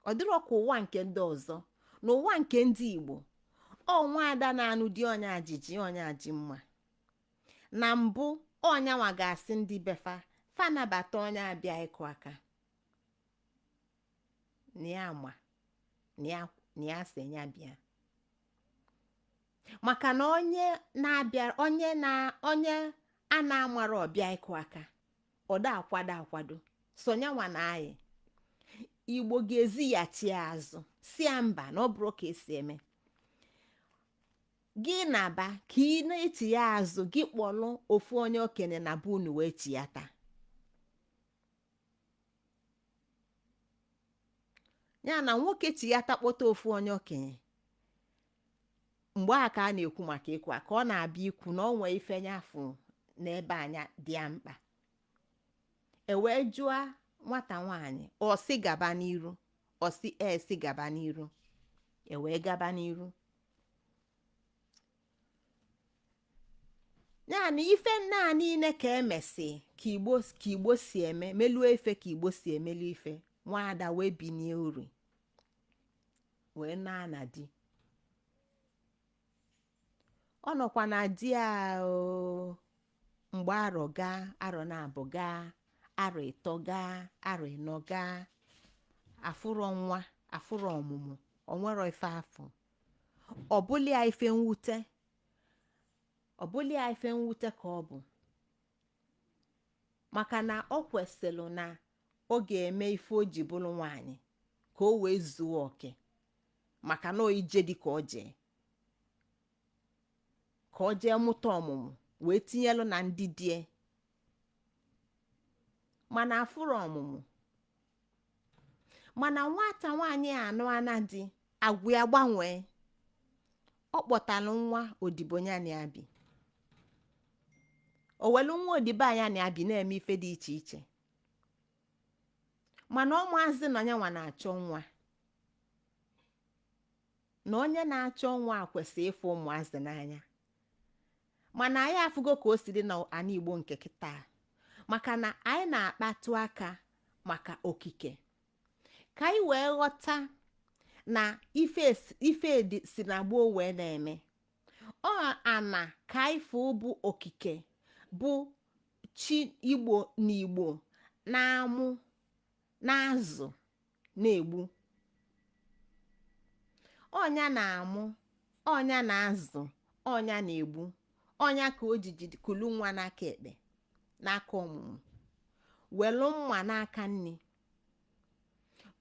ọ dịrọ ka ụwa nke ndị ọzọ. Na ụwa nke ndị Igbo, ọ nwaada na-anụ di onye ajiji onye aji mma na mbụ, ọ nyanwa ga-asị ndị be fa, fa nabata onye abịa ịkụ aka na ya ma na ya sị ya bịa, maka na onye na-abịa, onye na onye a na-amara ọbịa ịkụ aka, ọ da akwado akwado so nyanwa na anyị Igbo ga-ezighachi azụ, sị ya mba, na ọ bụrụ ka esi eme gị na-aba ka ị na-etigha azụ, gị kpọlụ ofu onye okenye na be unu wee chighata. Ya na nwoke chighata kpọta ofu onye okenye mgbe a ka a na-ekwu maka ịkwa ka ọ na-abịa ikwu na ọ nwee ife nya afụ n'ebe anya dị ya mkpa. E wee jụọ nwata nwaanyị, ọ sị gaba n'iru, ọ sị ee, sị gaba n'iru. E wee gaba n'iru. Ya na ife nna niile ka emesi ka Igbo si eme meluo ife ka Igbo si emelu ife. Nwaada wee binie uri wee naa na di. Ọ nọkwa na di a o mgbe arọ gaa, arọ naabọ gaa, arọ ịtọ gaa, arọ ịnọ gaa, afụrọ nwa, afụrọ ọmụmụ, o nwerọ ife afụ. Ọ bụlụ ya ife mwute, ọ bụlụ ya ife mwute ka ọ bụ, maka na ọ kwesịrị na ọ ga-eme ife o ji bụrụ nwaanyị ka o wee zuo oke, maka na ije dị ka ọ jee ka ọ jee mụta ọmụmụ wee tinyelụ na ndị die, mana afụrọ ọmụmụ. Mana nwata nwaanyị a anụ ana di, agwa ya gbanwee. Ọ kpọtalụ nwa odibo ya na ya bi, o welu nwa odibo a ya na ya bi na-eme ife dị iche iche, mana ụmụazị na nyanwa na-achọ nwa, na onye na-achọ nwa kwesịrị ịfụ ụmụazị n'anya. Mana anyị afụgo ka o si dị n'ala Igbo nke kịta, maka na anyị na-akpatụ aka maka okike ka anyị wee ghọta na ife dị si na gboo wee na-eme. Ọ ana ka anyị fụ bụ okike bụ chi Igbo na Igbo na-amụ, na-azụ, na-egbu. Ọ nya na-amụ, ọ nya na-azụ, ọ nya na-egbu. Ọ nya ka o ji jide kulu nwa n'aka ekpe, n'aka ọmụmụ, welu mma n'aka nni.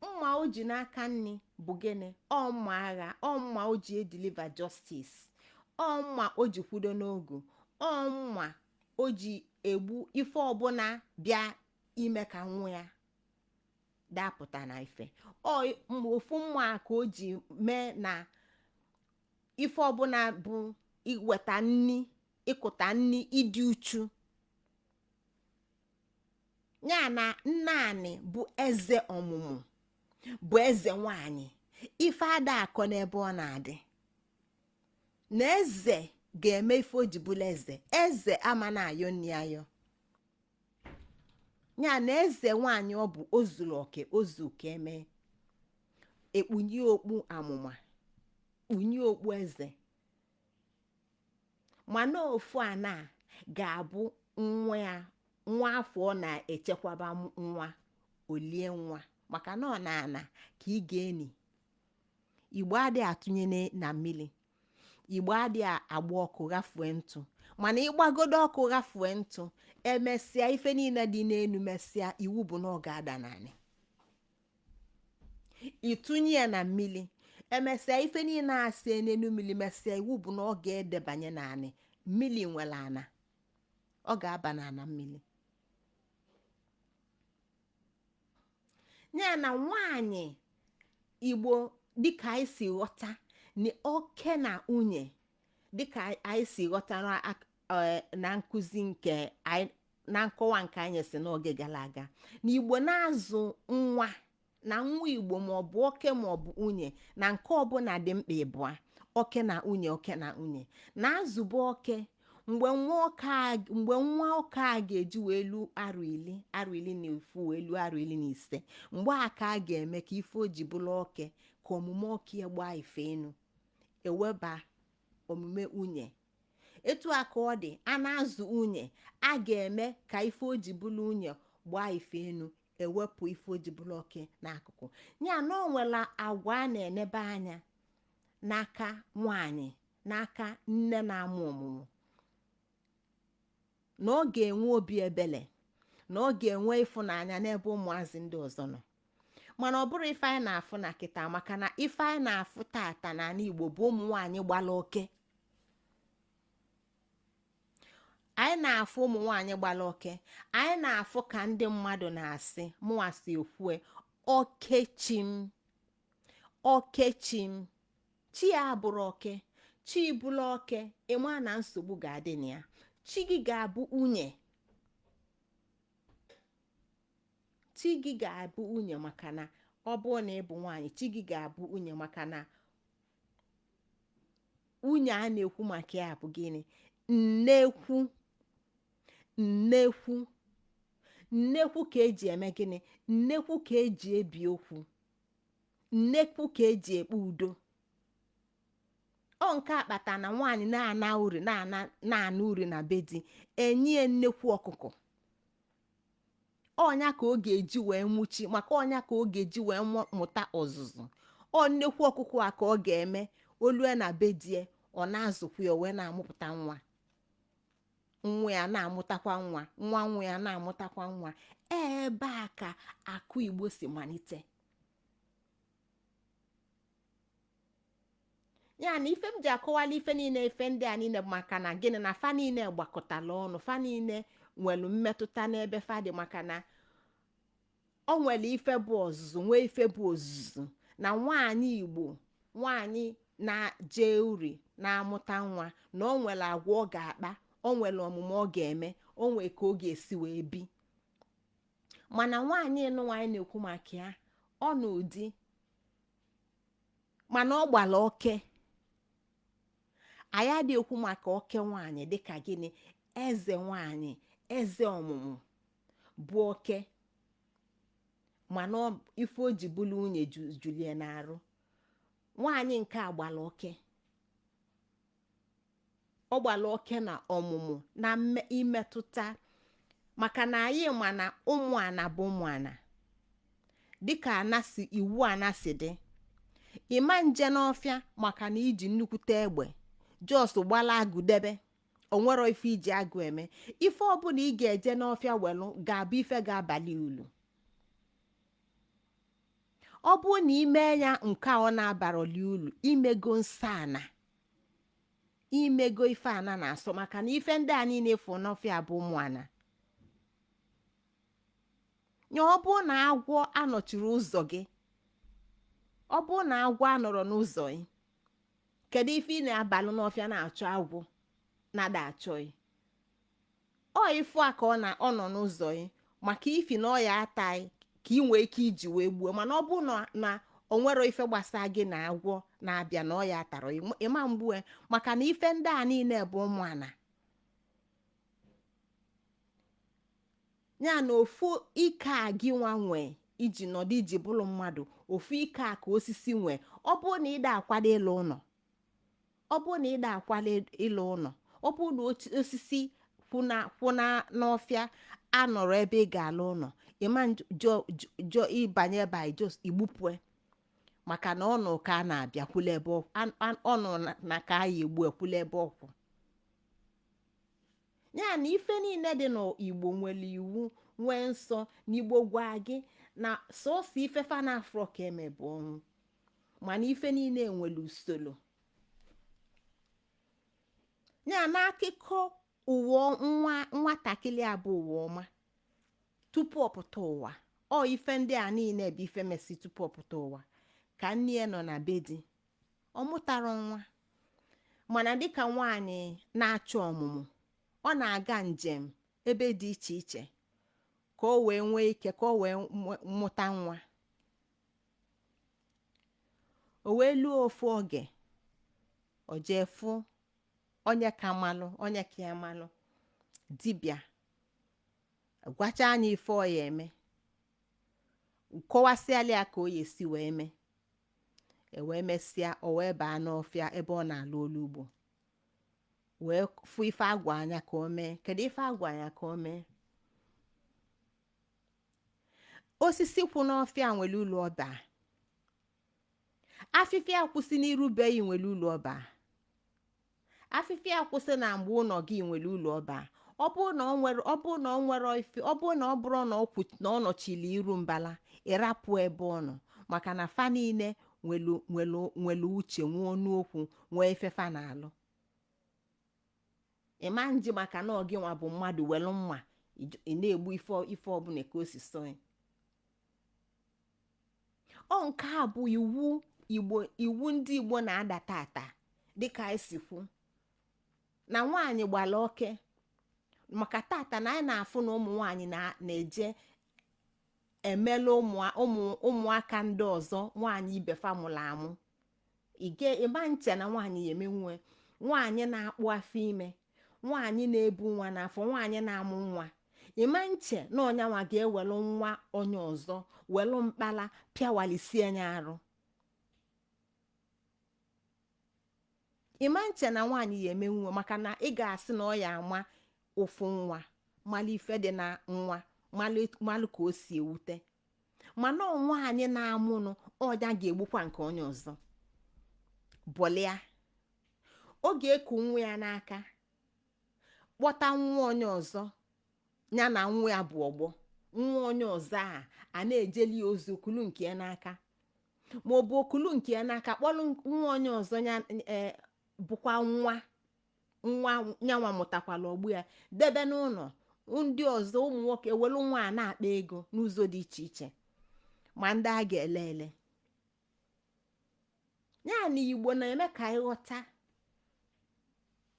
Mma o ji n'aka nni bụ gịnị? Ọ mma agha, ọ mma o ji edeliver justice, ọ mma o ji kwudo n'ogu, ọ mma o ji egbu ife ọbụla bịa ime ka nwa ya dapụta na ife. Ọ ofu mma ka o ji mee na ife ọbụla bụ iweta nni, ịkụta nni, ịdị uchu ya. Na nne anị bụ eze ọmụmụ, bụ eze nwanyị. Ife ada akọ n'ebe ọ na-adị na eze ga-eme ife o ji bụrụ eze. Eze ama na-ayọ nni ayọ. Ya na eze nwanyị ọ bụ, o zuru oke, o zu ka eme ekpunye okpu amụma, kpunye okpu eze. Mana ofu ana ga-abụ nwa ya, nwa afọ ọ na-echekwaba nwa olie nwa, maka na ọ na-ana ka ị ga-eni. Igbo adịghị atụnye na mmiri, Igbo adịghị agba ọkụ ghafue ntụ. Mana ịgbagodo ọkụ ghafue ntụ, emesịa ife niile dị n'elu mesịa, iwu bụ na ọ ga-ada n'anị. Ịtụnye ya na mmiri, emesịa ife niile a sie n'elu mmiri mesịa, iwu bụ na ọ ga-edebanye n'anị. Mmiri nwere ana, ọ ga-aba n'ana mmiri. Ya na nwanyị Igbo, dịka anyị si ghọta na oke na nwunye, dịka anyị si ghọta na nkụzi nke anyị, na nkọwa nke anyị si n'oge gara aga, na Igbo na-azụ nwa, na nwa Igbo maọbụ oke maọbụ nwunye, na nke ọbụla dị mkpa ịbụa, oke na nwunye, oke na nwunye na-azụba oke. Mgbe nwa oke a ga-eji wee lu arọ 10, arọ 11 wee lu arọ 15, mgbe a ka a ga-eme ka ife o ji bụrụ oke, ka omume oke ya gbaa ife enu, eweba omume nwunye. Etu a ka ọ dị, a na-azụ nwunye, a ga-eme ka ife o ji bụrụ nwunye gbaa ife enu, ewepụ ife o ji bụrụ oke n'akụkụ. Ya na o nwere agwa a na-enebe anya n'aka nwanyị, n'aka nne na-amụ ọmụmụ, na ọ ga-enwe obi ebele, na ọ ga-enwe ịfụnanya n'ebe ụmụazị ndị ọzọ nọ. Mana ọ bụrụ ife anyị na-afụ na kịta, maka na ife anyị na-afụ tata n'ala Igbo bụ ụmụ nwaanyị gbara oke. Anyị na-afụ ụmụ nwaanyị gbara oke. Anyị na-afụ ka ndị mmadụ na-asị, mụnwa si ekwue, okechi m. Oke chi m, chi ya abụrụ oke. Chi bụla oke, ịma na nsogbu ga-adị na ya. Chi gị ga-abụ nwunye, chi gị ga-abụ nwunye, maka na ọ bụrụ na ị bụ nwaanyị, chi gị ga-abụ nwunye, maka na nwunye a na-ekwu maka ya bụ gịnị? Nnekwu. Nnekwu, nnekwu ka eji eme gịnị? Nnekwu ka eji ebi okwu, nnekwu ka eji ekpe udo. Ọ nke akpata na nwaanyị na-ana uri, na-ana uri na be di, enye nnekwu ọkụkọ. Ọnya ka ọ ga-eji wee nwuchi, maka ọnya ka ọ ga-eji wee mụta ọzụzụ. Ọ nnekwu ọkụkọ a ka ọ ga-eme olue na be die, ọ na-azụkwa ya, wee na-amụpụta nwa, nwa ya na-amụtakwa nwa, nwa nwa ya na-amụtakwa nwa. Ebe a ka akụ Igbo si malite. Ya na ife m ji akọwala ife niile, ife ndị a niile bụ maka na gịnị? Na fa niile gbakọtala ọnụ, fa niile nwere mmetụta n'ebe fa dị, maka na o nwere ife bụ ọzụzụ, nwee ife bụ ozuzu. Na nwaanyị Igbo, nwaanyị na-je uri na-amụta nwa, na o nwere agwa ọ ga-akpa, o nwere omume ọ ga-eme, o nwere ka ọ ga-esi wee bi. Mana nwaanyị nụnwa anyị na-ekwu maka ya, ọ na ụdị mana ọ gbara oke. Anyị adịghị ekwu maka oke nwaanyị dịka gịnị? Eze nwaanyị, eze ọmụmụ bụ oke, mana ife o ji bụrụ nwunye julie na-arụ. Nwaanyị nke a gbara oke, ọ gbara oke na ọmụmụ na imetụta, maka na anyị ma na ụmụ ana bụ ụmụ ana, dịka ana si, iwu ana si dị. Ịma nje n'ọfịa maka na iji nnukwute egbe just gbala agụ debe, onwero ife iji agụ eme. Ife ọbụla ị ga-eje n'ọfịa welụ ga-abụ ife ga-abalị ulu. Ọ bụrụ na ime ya nke a ọ na-abarọli ulu, imego nsọ ana, imego ife ana na-asọ, maka na ife ndị a niile fụ n'ọfịa bụ ụmụ ana. Ya ọ bụrụ na agwọ anọchiri ụzọ gị, ọ bụrụ na agwọ anọrọ n'ụzọ gị, kedu ife ị na-abalụ n'ọfịa na-achọ agwọ na-ada achọghị? Ọ ifu a ka ọ na ọ nọ n'ụzọ gị maka ifi na ọ ya ataghị ka ị nwee ike iji wee gbuo. Mana ọ bụrụ na o nwere ife gbasa gị na agwọ na-abịa na ọ ya atara, ịma mgbue, maka na ife ndị a niile bụ ụmụ ana. Ya na ofu ike a gị nwa nwee iji nọdụ, iji bụrụ mmadụ, ofu ike a ka osisi nwee. Ọ bụrụ na ịda akwado ịlụ ụlọ, ọ bụrụ na ịda akwado ịlụ ụlọ, ọ bụrụ na osisi kwụna n'ọfịa anọrọ ebe ị ga-alụ ụlọ, ịma jọ ịbanye ebe a just igbupue, maka na ọnụ ka a na-abịa kwụla ebe ọnụ na ka a ya egbu ekwula ebe ọkwụ. Ya na ife niile dị n'Igbo nwere iwu, nwee nsọ. Na Igbo gwa gị na sọsọ ife fa na afrọ ka eme bụ ọnwụ, mana ife niile nwere usoro. Ya na akụkọ ụwa nwa nwatakịrị a bụ ụwa ọma tupu ọ pụta ụwa, ọ ife ndị a niile bụ ife mesi tupu ọ pụta ụwa. Ka nne ya nọ na be di, ọ mụtara nwa, mana dịka nwaanyị na-achọ ọmụmụ, ọ na-aga njem ebe dị iche iche ka o wee nwee ike, ka o wee mụta nwa. O wee luo ofu oge, o jee fụ onye ka malụ, onye ka ya malụ, dibịa gwacha anya ife ọ ya eme, kọwasịala ya ka o ya esi wee mee. E wee mesịa, o wee baa n'ọfịa ebe ọ na-alụ olu ugbo, wee fụ ife agwa anya ka o mee. Kedu ife agwa anya ka o mee? Osisi kwụ n'ọfịa nwere ụlọ ọba, afịfịa kwụsị n'iru be yi nwere ụlọ ọba, afịfịa kwụsị na mgbe ụlọ gị nwere ụlọ ọba. Ọ bụrụ na ọ nwere, ọ bụrụ na ọ nwere ife, ọ bụrụ na ọ bụrụ na ọ kwụ na ọ nọchiri iru mbala, ịrapụ ebe ọ nọ, maka na fa niile nwelu uche, nwee ọnụ okwu, nwee ife fa na-alụ. Ịma nji maka na ọ gị nwa bụ mmadụ welu mma ị na-egbu ife ọbụla ka o si sọ ya. Ọ nke a bụ iwu Igbo, iwu ndị Igbo na-ada tata, dịka anyị si kwu na nwaanyị gbara oke, maka tata na anyị na-afụ na ụmụ nwaanyị na-eje emela ụmụ ụmụaka ndị ọzọ, nwaanyị ibefa mụrụ amụ. Ige ịma nche na nwaanyị ya emenwe, nwaanyị na-akpụ afọ ime, nwaanyị na-ebu nwa n'afọ, nwaanyị na-amụ nwa, ịma nche na ọnyanwa ga-ewelu nwa onye ọzọ welu mkpala pịawalisie anya arụ. Ịma nche na nwaanyị ya emenwe, maka na ị ga-asị na ọ ya ama ụfụ nwa, malụ ife dị na nwa, malụ ka o si ewute. Mana nwaanyị na-amụnụ ọnya ga-egbukwa nke onye ọzọ bọlịa. Ọ ga-eku nwa ya n'aka, kpọta nwa onye ọzọ, ya na nwa ya bụ ọgbọ. Nwa onye ọzọ a na-ejeli ya ozi, okulu nke ya n'aka, ma ọ bụ okulu nke ya n'aka, kpọrọ nwa onye ọzọ ya bụkwa nwa nwa nyanwa mụtakwala ọgbụ ya, debe n'ụlọ. Ndị ọzọ, ụmụ nwoke, ewelu nwa a na-akpa ego n'ụzọ dị iche iche, ma ndị a ga-ele ele ya. Na Igbo na-eme ka anyị ghọta,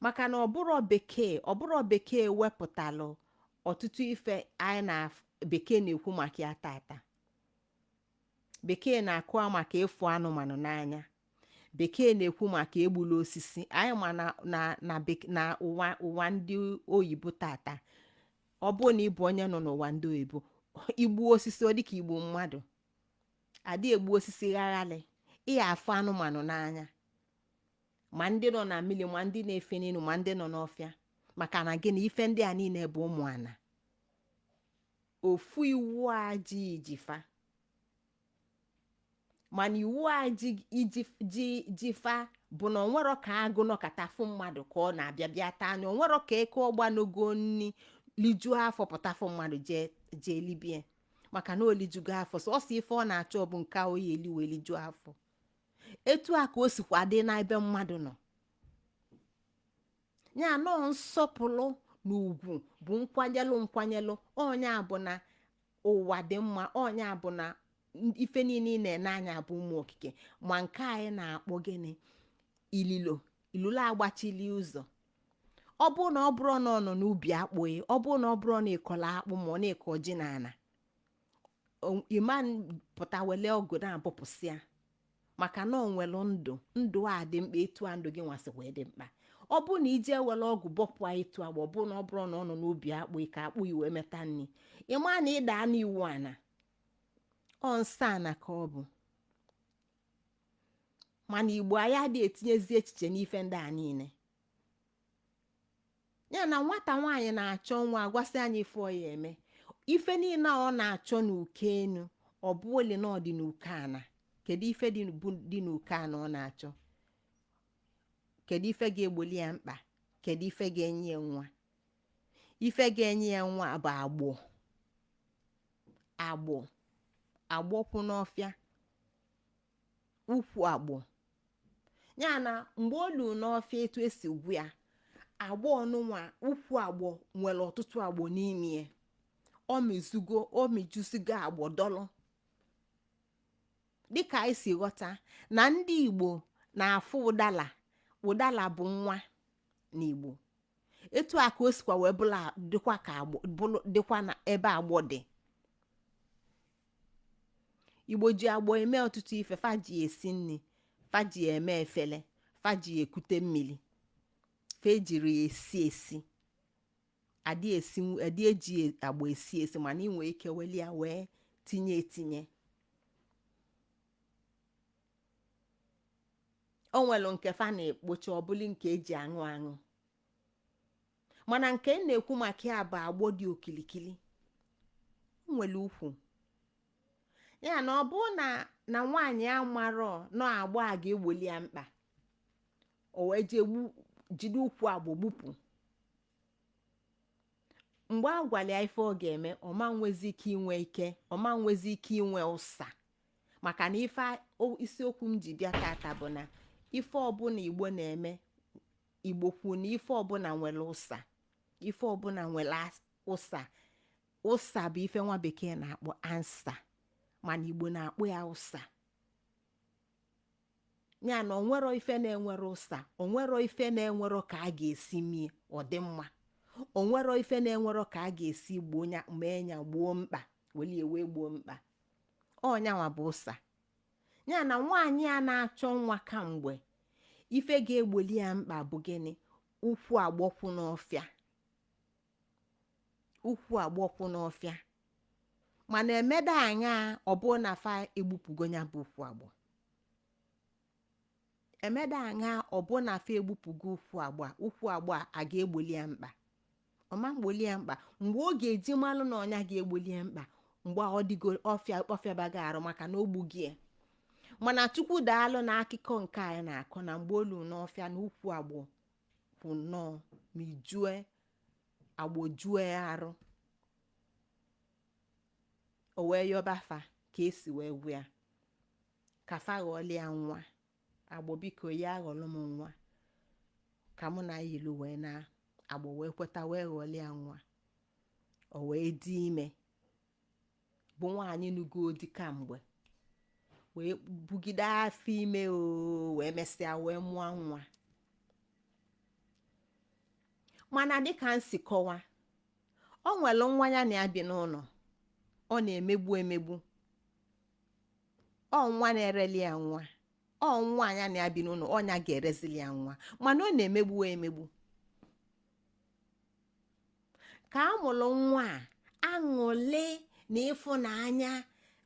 maka na ọbụrụ bekee wepụtalụ ọtụtụ ife anyị na bekee na-ekwu maka ya tata. Bekee na-akụwa maka ịfụ anụmanụ n'anya, bekee na-ekwu maka egbula osisi. Anyị ma na ụwa ndị oyibo tata, ọ bụrụ na ị bụ onye nọ n'ụwa ndị oyibo, igbu osisi ọ dịka igbu mmadụ. Adị egbu osisi ghaghalị. Ị afụ anụmanụ n'anya, ma ndị nọ na mmiri, ma ndị na-efe n'elu, ma ndị nọ n'ọfịa. Maka na gịnị? Ife ndị a niile bụ ụmụ ana. Ofu iwu a ji ijifa, mana iwu a ji iji ji jifa bụ na onwero ka agụ nọkata fụ mmadụ ka ọ na-abịa bịa taa anya. Onwero ka eke ọgbanogo nni lijuo afọ pụta fụ mmadụ jee jee libie, maka na olijugo afọ. Sọsọ ife ọ na-achọ bụ nke a oyi eli wee lijuo afọ. Etu a ka o sikwa dị n'ebe mmadụ nọ. Ya nọọ nsọpụrụ na ugwu bụ nkwanyelụ nkwanyelụ onye bụ na ụwa dị mma, onye bụ na ife niile ị na-ene anya bụ ụmụ okike. Ma nke anyị na-akpọ gịnị? Ililo. Ililo agbachili ụzọ. Ọ bụrụ na ọ bụrụ na ọ nọ n'ubi akpụghị, ọ bụrụ na ọ bụrụ na ịkọla akpụ ma ọ na-ekọ ji na ana, ịma pụta wele ọgụ na-abọpụsị ya, maka na ọ nwere ndụ. Ndụ a dị mkpa etu a ndụ gị nwasị wee dị mkpa. Ọ bụrụ na ije were ọgụ bọpụ etu agba, ọ bụrụ na ọ bụrụ na ọ nọ n'ubi akpụ ka akpụ iwe meta nri, ịma na ịda n'iwu ana. Ọ nsọ ana ka ọ bụ. Mana Igbo anyị adịghị etinyezi echiche n'ife ndị a niile. Ya na nwata nwaanyị na-achọ nwa, agwasị anyị ife ọ ya eme. Ife niile ọ na-achọ n'uke enu, ọ bụ ole na ọ dị n'uke ana. Kedu ife dị n'uke ana ọ na-achọ? Kedu ife ga-egboli ya mkpa? Kedu ife ga-enye ya nwa? Ife ga-enye ya nwa bụ agbọ. Agbọ, agbọ kwụ n'ọfịa, ukwu agbọ. Ya na mgbe o lu n'ọfịa, etu esi gwu ya, agbọ ọnụnwa, ukwu agbọ nwere ọtụtụ agbọ n'ime ya. Ọ mịzugo, ọ mịjusigo agbọ dọlụ. Dịka anyị si ghọta na ndị Igbo na-afụ ụdala, ụdala bụ nwa n'Igbo. Etu a ka o sikwa wee bụla dịkwa ka agbọ bụlụ dịkwa na ebe agbọ dị. Igbo ji agbọ eme ọtụtụ ife. Fa ji esi nri, fa ji eme efele, fa ji ekute mmiri, fa ejiri ya esi esi. Adị esi, adị eji agbọ esi esi, mana ị nwee ike weli ya wee tinye etinye. O nwere nke fa na-ekpocha, ọbụla nke eji aṅụ aṅụ. Mana nke m na-ekwu maka ya bụ agbọ dị okilikili, o nwere ukwu. Ya na ọ bụ na nwaanyị amarọ nọ agbọ a ga-egboli ya mkpa, o wee jee jide ukwu agbọ gbupụ. Mgbe a gwara ya ife ọ ga-eme, ọma nwezi ike inwe ike, ọma nwezi ike inwe ụsa. Maka na ife isiokwu m ji bịa tata bụ na ife ọbụla Igbo na-eme, Igbo kwuo na ife ọbụla nwere ụsa, ife ọbụla nwere ụsa. Ụsa bụ ife nwa bekee na-akpọ answer, mana Igbo na-akpọ ya ụsa. Ya na onwero ife na-enwero ụsa, onwero ife na-enwero ka a ga-esi mie ọ dị mma, onwero ife na-enwero ka a ga-esi gboo ya, mee ya gboo mkpa, welie wee gboo mkpa. Ọnyanwa bụ ụsa. Ya na nwaanyị a na-achọ nwa kamgbe, ife ga-egboli ya mkpa bụ gịnị? Ukwu agbọkwụ n'ọfịa, ukwu agbọkwụ n'ọfịa. Mana emeda anya, ọ bụ na fa egbupụgo ya bụ ukwu agbọ. Emeda anya, ọ bụ na fa egbupụgo ukwu agbọ. Ukwu agbọ a ga-egboli ya mkpa, ọma mgboli ya mkpa. Mgbe ọ ga-eji malụ na ọnya ga-egboli ya mkpa, mgbe ọ dịgo ọfịa, ọfịabago arụ, maka na o gbugi ya. Mana Chukwu daalụ na akụkọ nke anyị na-akọ na mgbe olu n'ọfịa na ukwu agbọ kwụ nnọọ ma ijue agbọ jue arụ, o wee yọba fa ka esi wee gwu ya ka fa ghọọlịa ya nwa. Agbọ, biko, ya aghọlụ m nwa ka mụ na ilu wee na. Agbọ wee kweta, wee ghọọlịa ya nwa. O wee dị ime, bụ nwaanyị nugo di kamgbe, wee bugide afọ ime, o wee mesịa wee mụọ nwa. Mana dịka m si kọwa, o nwere nwa ya na ya bi n'ụlọ ọ na-emegbu emegbu. Ọ nwa na-ereli ya nwa, ọ nwa ya na ya bi n'ụlọ, ọnya ga-erezili ya nwa, mana ọ na-emegbu ya emegbu. Ka a mụrụ nwa a, aṅụlị na ịfụnanya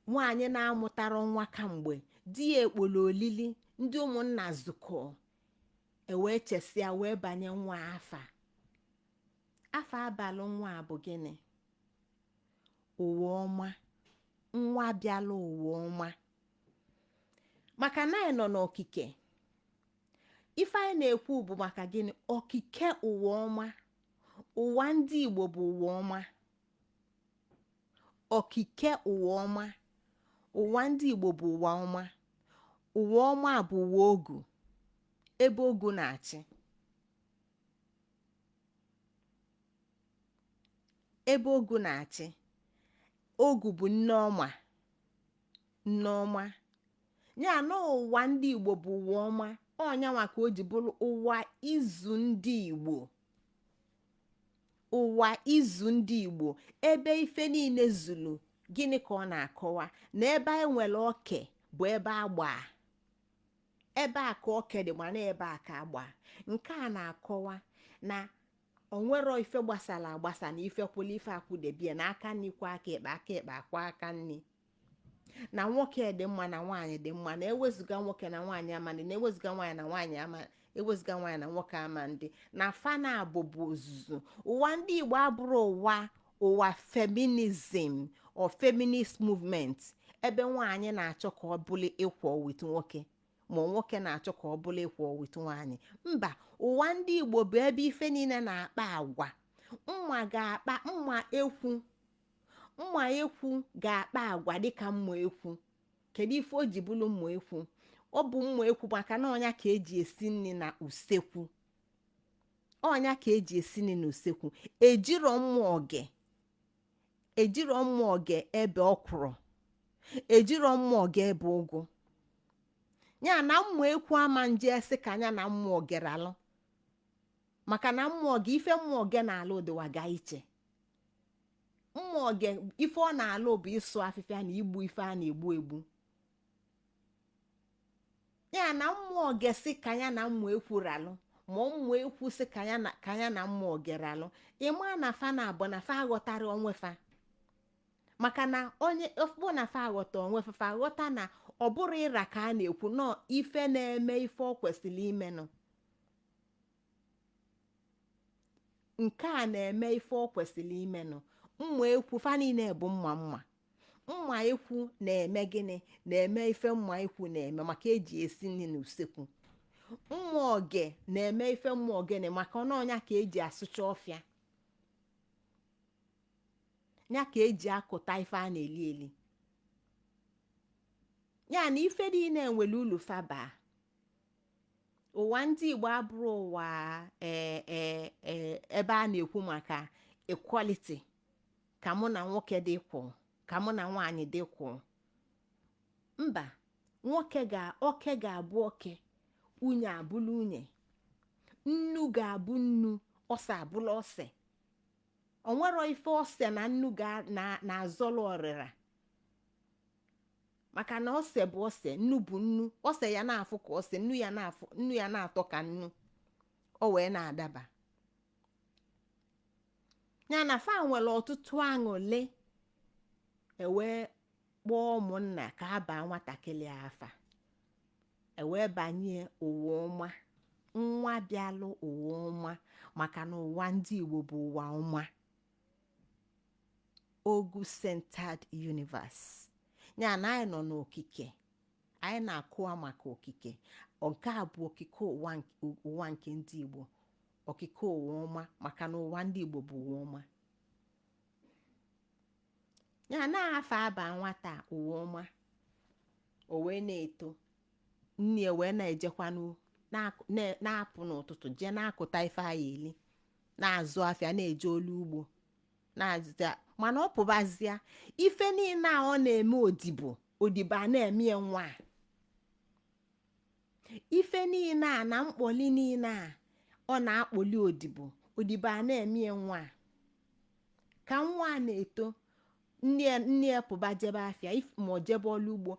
nwaanyị na-amụtara nwa kamgbe di ya ekpolo olili, ndị ụmụnna zukọ, ewee chesịa wee banye nwa afa. Afa abalị nwa a bụ gịnị? Ụwa ọma. Nwa bịala ụwa ọma, maka na anyị nọ n'okike. Ife anyị na-ekwu bụ maka gịnị? Okike ụwa ọma. Ụwa ndị Igbo bụ ụwa ọma, okike ụwa ọma. Ụwa ndị Igbo bụ ụwa ọma. Ụwa ọma bụ ụwa ogu, ebe ogu na-achị, ebe ogu na-achị. Ogu bụ nne ọma, nne ọma. Ya na ụwa ndị Igbo bụ ụwa ọma. Ọnyanwa ka o ji bụrụ ụwa izu ndị Igbo, ụwa izu ndị Igbo, ebe ife niile zulu. Gịnị ka ọ na-akọwa? Na ebe anyị nwere oke bụ ebe agba, ebe a ka oke dị, mana ebe a ka agba. Nke a na-akọwa na onwero ife gbasara agbasa, na ife kwụla ife akwụdebie, na aka nni kwa aka ekpe, aka ekpe akwa aka nni, na nwoke dị mma na nwaanyị dị mma, na ewezuga nwoke na nwaanyị ama ndị, na ewezuga nwaanyị na nwaanyị ama, ewezuga nwaanyị na nwoke ama ndị, na fa naabọ bụ ozuzu. Ụwa ndị Igbo abụrụ ụwa feminism or feminist movement, ebe nwaanyị na-achọ ka ọ bụrụ equal with nwoke, ma nwoke na-achọ ka ọ bụrụ equal with nwaanyị. Mba, ụwa ndị Igbo bụ ebe ife niile na-akpa agwa. Mma ga-akpa mma ekwu, mma ekwu ga-akpa agwa dịka mma ekwu. Kedu ife o ji bụrụ mma ekwu? Ọ bụ mma ekwu maka na ọnya ka eji esi nri na usekwu, ọnya ka eji esi nri na usekwu. Ejiro mma oge, ejiro mma oge ebe ọkwụrụ, ejiro mma oge ebe ụgụ. Ya na mma ekwu ama nje sị ka anya na mma oge ralụ, maka na mma oge, ife mma oge na-alụ dịwaga iche. Mma oge, ife ọ na-alụ bụ ịsụ afịfịa na igbu ife a na-egbu egbu. Ya na mma oge sị ka ya na mma ekwu ralụ, ma mma ekwu sị ka ya na mma oge ralụ, ịma na fa na abụ na fa aghọtara onwe fa. Maka na onye bụ na fa aghọta onwe fa, fa aghọta na ọ bụrụ ịra ka a na-ekwu nọọ ife na-eme ife ọ kwesịrị imenụ. Nke a na-eme ife ọ kwesịrị imenụ. Mma ekwu fa niile bụ mma mma. Mma ekwu na-eme gịnị? Na-eme ife mma ekwu na-eme, maka eji esi nri n'usekwu. Mma oge na-eme ife mma ogene, maka na ọnya ka eji asụcha ọfịa, ya ka eji akụta ife a na-eli eli. Ya na ife niile nwere ulu fa baa. Ụwa ndị Igbo abụrụ ụwa ebe a na-ekwu maka equality, ka mụ na nwoke dị kwụ, ka mụ na nwaanyị dị kwụ. Mba, nwoke ga oke ga-abụ oke. Unye abụlụ unye, nnu ga-abụ nnu, ose abụla ose. Onwero ife ose na nnu ga na-azọlụ ọrịra, maka na ose bụ ose, nnu bụ nnu. Ose ya na-afụ ka ose, nnu ya na-afụ, nnu ya na-atọ ka nnu. O wee na-adaba ya na fa nwere ọtụtụ aṅụle. Ewee kpọọ ụmụnna ka a baa nwatakịrị afa, ewee banye Ụwa Ọma, nwa bịalụ ụwa ọma, maka na ụwa ndị Igbo bụ ụwa ọma, ogu centered universe. Ya na anyị nọ n'okike, anyị na-akụwa maka okike. Nke a bụ okike ụwa nke ndị Igbo, okike ụwa ọma, maka na ụwa ndị Igbo bụ ụwa ọma. Ya na-afa aba nwata Ụwa Ọma, o wee na-eto. Nne ya wee na-ejekwanụ, na-apụ n'ụtụtụ jee na-akụta ife anyị eli, na-azụ afịa, na-eje olu ugbo, na-azụta. Mana ọ pụbazịa, ife niile a ọ na-eme odibo, odibo a na-eme ya nwa a. Ife niile a na mkpọli niile a ọ na-akpọli odibo, odibo a na-eme ya nwa a. Ka nwa a na-eto, nne ya pụba jebe afịa ma ọ jebe ọlụ ugbo,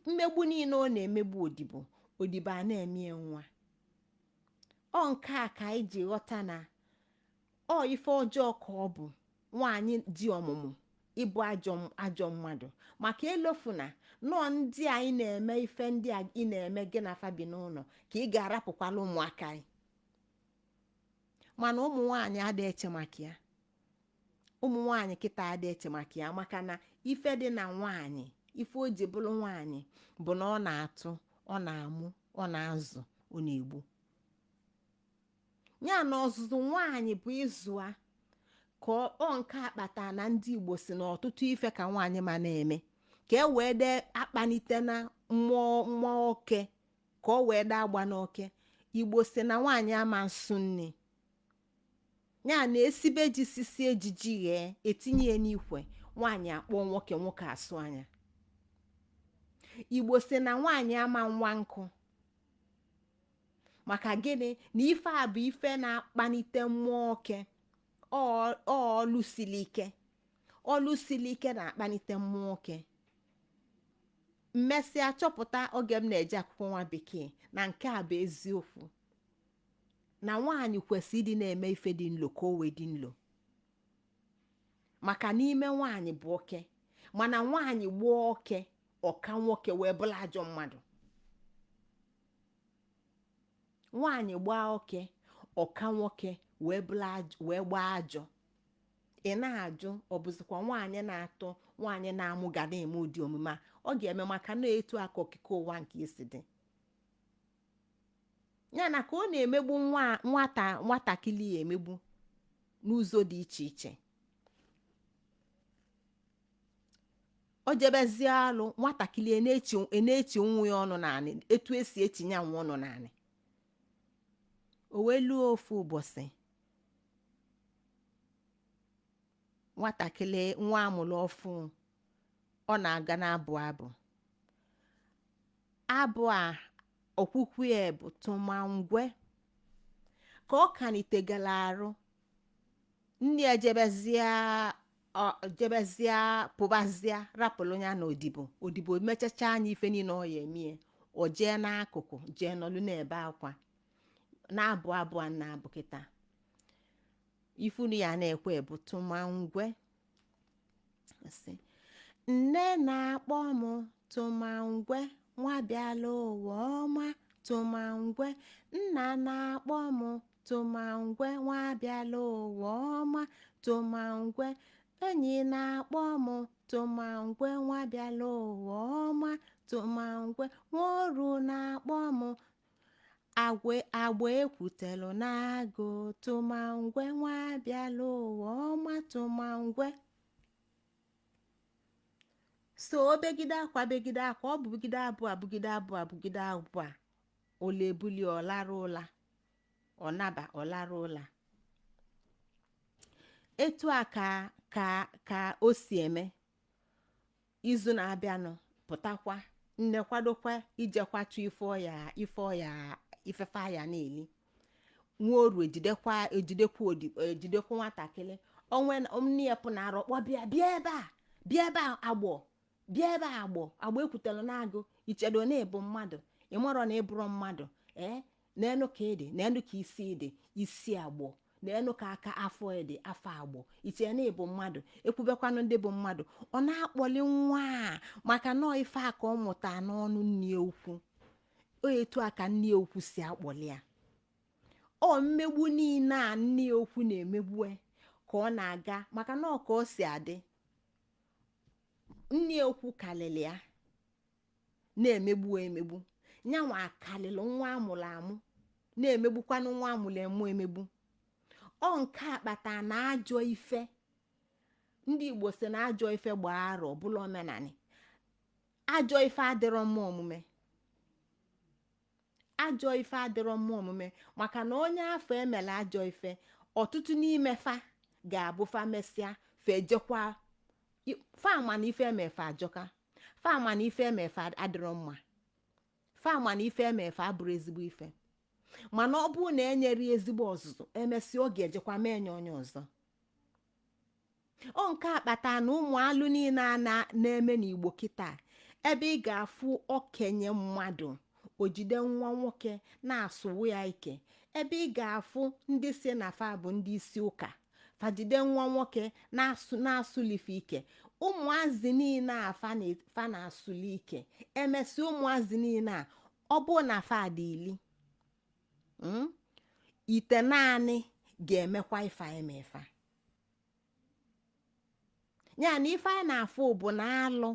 mmegbu niile ọ na-emegbu odibo, odibo a na-eme ya nwa. Ọ nke a ka anyị ji ghọta na ọ ife ọjọọ ka ọ bụ nwaanyị ji ọmụmụ ịbụ ajọ mmadụ, maka elofuna nọọ ndị anyị na-eme ife ndị a ị na-eme gị na fabi n'ụlọ ka ị ga-arapụkwala ụmụaka anyị. Mana ụmụ nwaanyị ada eche maka ya. Ụmụ nwaanyị kịta ada eche maka ya, maka na ife dị na nwaanyị, ife o ji bụrụ nwaanyị bụ na ọ na-atụ, ọ na-amụ, ọ na-azụ, ọ na-egbu. Ya na ọzụzụ nwaanyị bụ ịzụa ka ọ nke akpata na ndị Igbo si na ọtụtụ ife ka nwaanyị ma na-eme, ka e wee dee akpanite na mmụọ oke, ka ọ wee dee agba n'oke. Igbo si na nwaanyị ama nsụ nri. Ya na esibe ji sisi ejiji ghee, etinye ya n'ikwe, nwaanyị akpọọ nwoke, nwoke asụ anya. Igbo si na nwaanyị ama nwa nkụ. Maka gịnị? Na ife a bụ ife na-akpanite mmụọ oke. Ọlụ siri ike, ọlụ siri ike na-akpanite mmụọ oke. Mmesịa chọpụta oge m na-eje akwụkwọ nwa bekee na nke a bụ eziokwu, na nwaanyị kwesịrị ịdị na-eme ife dị nlo ka o wee dị nlo, maka n'ime nwaanyị bụ oke. Mana nwaanyị gbuo oke, ọka nwoke wee bụrụ ajọ mmadụ. Nwaanyị gbaa oke, ọka nwoke wee bụrụ wee gbaa ajọ. Ị na-ajụ, ọ bụzikwa nwaanyị na-atụ, nwaanyị na-amụ ga na-eme ụdị omume a? Ọ ga-eme, maka na etu aka okike ụwa nke isi dị. Ya na ka ọ na-emegbu nwa nwata, nwatakịrị ya emegbu n'ụzọ dị iche iche. O jebezie alụ, nwatakịrị na-echi nwa ya ọnụ naanị etu esi echinye nwa ọnụ naanị. O wee luo ofu ụbọchị, nwatakịrị nwa amụrụ ọfụ, ọ na-aga na-abụ abụ. Abụ a okwukwu ya bụ tụmangwe. Ka ọ kanitegala arụ, nne ya jebezie, pụbazie, rapụrụ ya na odibo. Odibo mechacha anya ife niile ọ ya emie, o jee n'akụkụ, jee nọlụ na-ebe akwa, na-abụ abụ a na-abụ kịta. Ifunu ya na-ekwe bụ tụmangwe. Sị, nne na-akpọ m tụmangwe, nwa bịala ụwa ọma tụmangwe. Nna na-akpọ m tụmangwe, nwa bịala ụwa ọma tụmangwe. Enyi na-akpọ m tụmangwe, nwa bịala ụwa ọma tụmangwe. Nwaoru na-akpọ m agwe agba ekwutelu n'agụ tụmangwe, nwa bịala ụwa ọma tụmangwe. So o begide akwa, begide akwa, ọ bụgide abụ abụgide abụ abụgide abụ a, ụla ebuli, ọ lara ụla, ọ naba, ọ lara ụla. Etu a ka o si eme. Izu na-abịanụ pụtakwa, nne kwadokwa ijekwa chụ ife ọya, ife ọya Ife fa ya na-eli nwa oru ejidekwa ejidekwa ejidekwa nwatakịrị onwe nne ya pụnara, ọkpọ, "Bịa, bịa ebe a, bịa ebe a, agbọ, bịa ebe a, agbọ, agbọ ekwutelu n'agụ. Ichedo na ịbụ mmadụ? Ịmarọ na ịbụrụ mmadụ? Ee, n'enu ka ịdị, n'enu ka isi dị, isi agbọ, n'enu ka aka afọ ịdị, afọ agbọ. Iche na ịbụ mmadụ? Ekwubekwanụ ndị bụ mmadụ." Ọ na-akpọli nwa a maka nọọ ife a ka ọ mụta n'ọnụ nne ukwu. O etu a ka nne ukwu si akpọli ya. Ọ mmegbu niile a nne ukwu na-emegbu ka ọ na-aga, maka na ọ ka o si adị, nne ukwu kalịlị ya na-emegbu emegbu. Nyanwa akalịlị nwa amụrụ amụ na-emegbukwanụ nwa amụrụ emu emegbu. Ọ nke a kpatara na ajọ ife, ndị Igbo si na ajọ ife gbaa arọ ọbụla omenani. Ajọ ife adịrọ mma omume, ajọ ife adịrọ mma omume, maka na onye afọ emela ajọ ife, ọtụtụ n'ime fa ga-abụ fa mesịa fa ejekwa fa ma na ife emefe ajọka, fa ma na ife emefe adịrọ mma, fa ma na ife emefe abụrụ ezigbo ife. Mana ọ bụrụ na enyere ezigbo ọzụzụ, emesịa ọ ga-ejekwa mee nye onye ọzọ. Ọ nke a kpatara na ụmụ alụ niile a na-eme n'Igbo kịta, ebe ị ga-afụ okenye mmadụ ojide nwa nwoke na-asụwu ya ike, ebe ị ga-afụ ndị si na fa bụ ndị isi ụka fajide nwa nwoke na-asụ na-asụlife ike, ụmụazị niile a fa na-asụli ike. Emesịa ụmụazị niile a, ọ bụ na fa dị 10, ite naanị ga-emekwa ife emefa ya. Na ife a na-afụ bụ na alụ,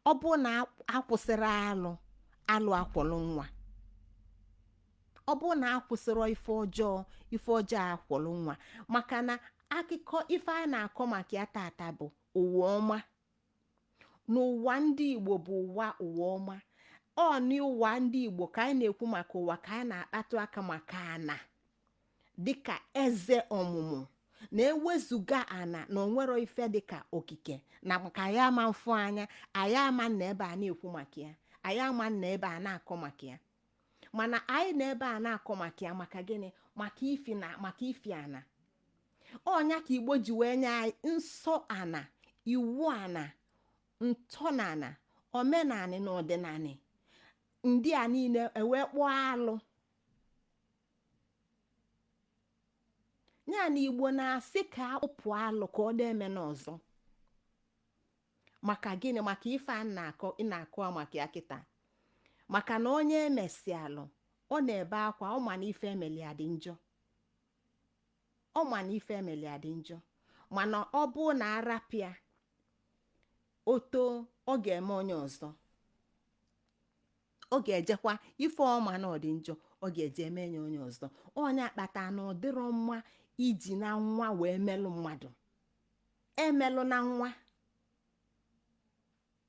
ọ bụ na akwụsịrị alụ, alụ akwọlụ nwa. Ọ bụ na akwụsịrị ife ọjọọ, ife ọjọọ akwọlụ nwa, maka na akụkọ ife a na-akọ maka ya tata bụ ụwa ọma. N'ụwa ndị Igbo bụ ụwa, ụwa ọma. Ọ n'ụwa ndị Igbo ka anyị na-ekwu maka ụwa, ka anyị na-akpatụ aka maka ana dịka eze ọmụmụ, na-ewezuga ana na onwero ife dịka okike, na maka anyị ama mfụ anya, anyị ama na ebe a na-ekwu maka ya, anyị ama na ebe a na-akọ maka ya. Mana anyị na ebe a na-akọ maka ya maka gịnị? Maka ifi na maka ifi ana. Ọnya ka Igbo ji wee nye anyị nsọ ana, iwu ana, ntọnana, omenanị na ọdịnanị. Ndị a niile ewee kpọọ alụ ya na Igbo na-asị ka akpụpụ alụ ka ọ na-eme n'ọzọ. Maka gịnị? Maka ife a na-akọ, ị na-akọ maka ya kịta, maka na onye emesi alụ, ọ na-ebe akwa. Ọ ma na ife emeli ya dị njọ, ọ ma na ife emeli ya dị njọ, mana ọ bụ na arapịa o too, ọ ga-eme onye ọzọ. Ọ ga-ejekwa ife ọma na ọ dị njọ, ọ ga-eje eme nye onye ọzọ. Onye akpata na ọ dịrọ mma iji na nwa wee melụ mmadụ. Emelụ na nwa,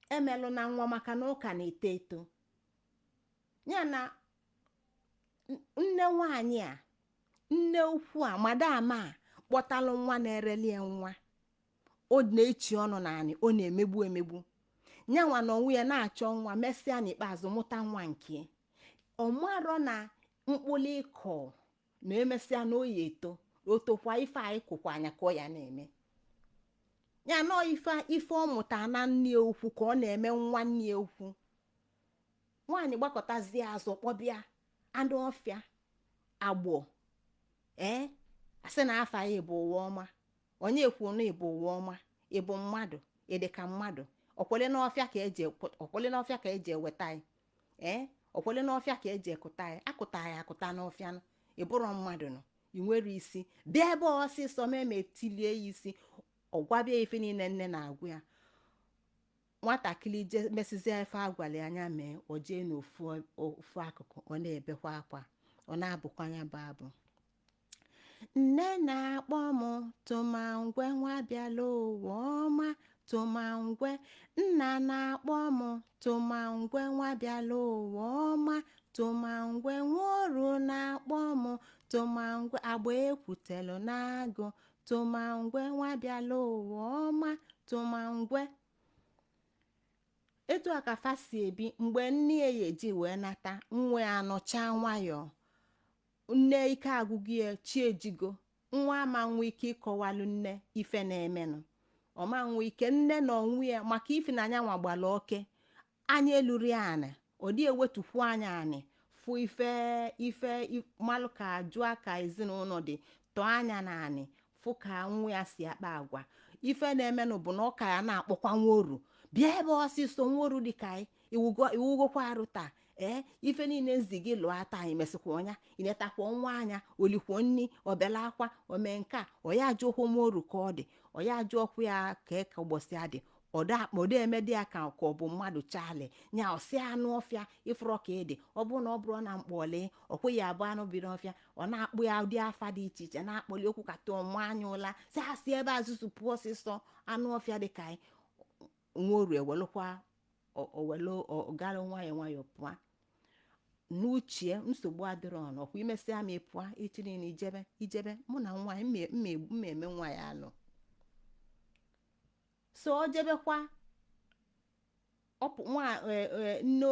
emelụ na nwa, maka na ụka na-eto eto. Ya na nne nwanyị a, nne ukwu a, madam a kpọtalụ nwa na-erelie nwa, ọ na-echi ọnụ naanị, ọ na-emegbu emegbu nyanwa na onwe ya na-achọ nwa. Mesịa n'ikpeazụ mụta nwa nke ọ marọ na mkpụrụ ịkọ na emesịa na oyi eto otokwa ife anyị kụkwa anya ka ọ ya na-eme ya nọọ ife. Ife ọ mụta na nne ukwu ka ọ na-eme nwa nne ukwu. Nwaanyị gbakọtazie azụ, kpọbịa anụ ọfịa agbọ, ee, asị na afa ya bụ ụwa ọma. Onye ekwu na ịbụ ụwa ọma? Ịbụ mmadụ? Ịdị ka mmadụ? Ọkwele n'ọfịa ka eji ọkwele n'ọfịa ka eji eweta anyị. Ee, ọkwele n'ọfịa ka eji ekụta anyị, akụta anyị akụta n'ọfịa nụ. Ịbụrọ mmadụ nụ, ị nwere isi? Bịa ebe ọsịsọ mee ma etilie ya isi. Ọ gwabịa ife niile nne na-agwa ya. Nwatakịrị je mesizie ife agwala anya mee, o jee n'ofu ofu akụkụ, ọ na-ebekwa akwa, ọ na-abụkwa ya bụ abụ. Nne na-akpọ m tụmangwe, nwa bịala ụwa ọma tụmangwe. Nna na-akpọ m tụmangwe, nwa bịala ụwa ọma tụmangwe. Nwaoru na-akpọ m tụmangwe, agba ekwutelu n'agụ tụmangwe, nwa bịala ụwa ọma tụmangwe. Etu a ka fa si ebi. Mgbe nne ya eji wee nata nwa ya, anọchaa nwayọọ. Nne ike agwụgị ya, chi ejigo. Nwa ama nwe ike ịkọwalụ nne ife na-emenụ. Ọma nwe ike nne na onwe ya, maka ife na anyanwa gbara oke anya eluri anị, ọ dị ewetukwu anya anị fụ ife ife malụ ka jụọ ka ezinụlọ dị, tọọ anya na anị fụ ka nwa ya si akpa agwa. Ife na-emenụ bụ na ọ ka ya na-akpọkwa nworu, bịa ebe ọsịsọ. Nworu dị ka anyị iwugokwa arụ taa. Ee, ife niile nzi gị lụọ taa, anyị mesịkwa ọnya inetakwa nwa anya, olikwo nni, obela akwa, ome nke a. Ọya ajụọkwa nworu ka ọ dị, ọya ajụọkwa ya ka ka ụbọchị adị ọdọ emedi ya ka ọ bụ mmadụ chali nya ọsị anụ ọfịa ịfụrọ ka ịdị. Ọ bụrụ na ọ bụrụ na mkpọli ọkwụ ya abụ anụ bi n'ọfịa, ọ na-akpụ ya ụdị afa dị iche iche, na-akpọli okwu ka tụọ mma anya ụla, si asị ebe azụzụ pụọ ọsịsọ, anụ ọfịa dị ka anyị. Nworu ewelụkwa owelu ọgara nwayọọ nwayọọ pụọ n'uchie. Nsogbu adịrọ ọnụ ọkwa imesịa ma ị pụọ echi niile, ijebe ijebe mụ na nwa mma eme nwa ya alụ. So o jebekwa nwa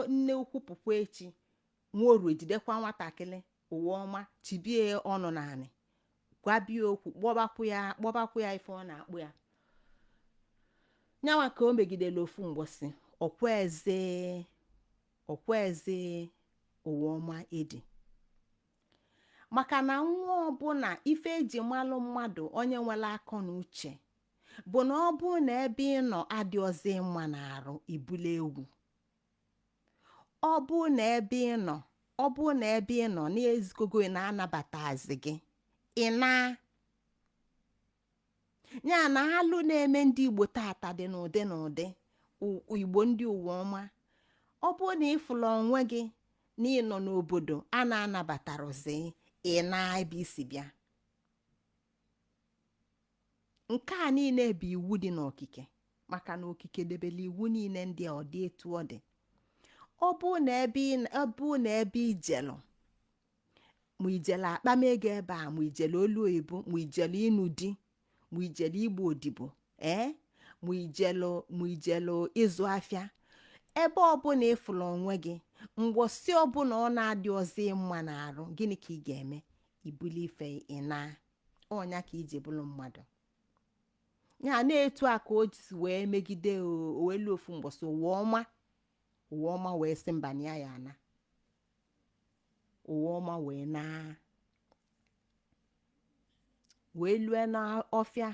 nne ukwu pụkwa echi. Nworu ejidekwa nwatakịrị ụwa ọma, chibie ọnụ naanị, gwabie okwu, kpọbakwu ya, kpọbakwu ya ife ọ na-akpụ ya nyanwa ka o megidere ofu mgbọsị. Ọkwa eze, ọkwa eze ụwa ọma ịdị, maka na nwa ọbụla ife eji malụ mmadụ, onye nwere akọ na uche, bụ na ọ bụ na ebe ị nọ adịọzi mma na-arụ ibulu egwu. Ọ bụ na ebe ị nọ, ọ bụ na ebe ị nọ na-ezikogo na-anabatazi gị, ị na ya na alụ na-eme ndị Igbo tata dị n'ụdị n'ụdị. Igbo ndị ụwa ọma, ọ bụ na ịfụla onwe gị na ịnọ n'obodo a na-anabatarọzi, ị na ebe isi bịa. Nke a niile bụ iwu dị n'okike, maka na okike debere iwu niile ndị a ọ dị etu ọ dị. Ọ bụ na ebe ọ bụ na ebe ijelụ, ma ijele akpamego ebe a, ma ijele olu oyibo, ma ijele ịnụ di, ma ijele igba odibo, ee, ma ijelu ịzụ afịa, ebe ọbụla ịfụrụ onwe gị, mgbọsị ọbụla ọ na-adị ọzọ mma na-arụ, gịnị ka ị ga-eme? Ibuli ife ị na ọnya ka iji bụrụ mmadụ ya na-etu a ka o ji wee megide o wee luo ofu mgbọsị, ụwa ọma, ụwa ọma wee sị mba na ya ya ana. Ụwa ọma wee na wee lue n'ọfịa,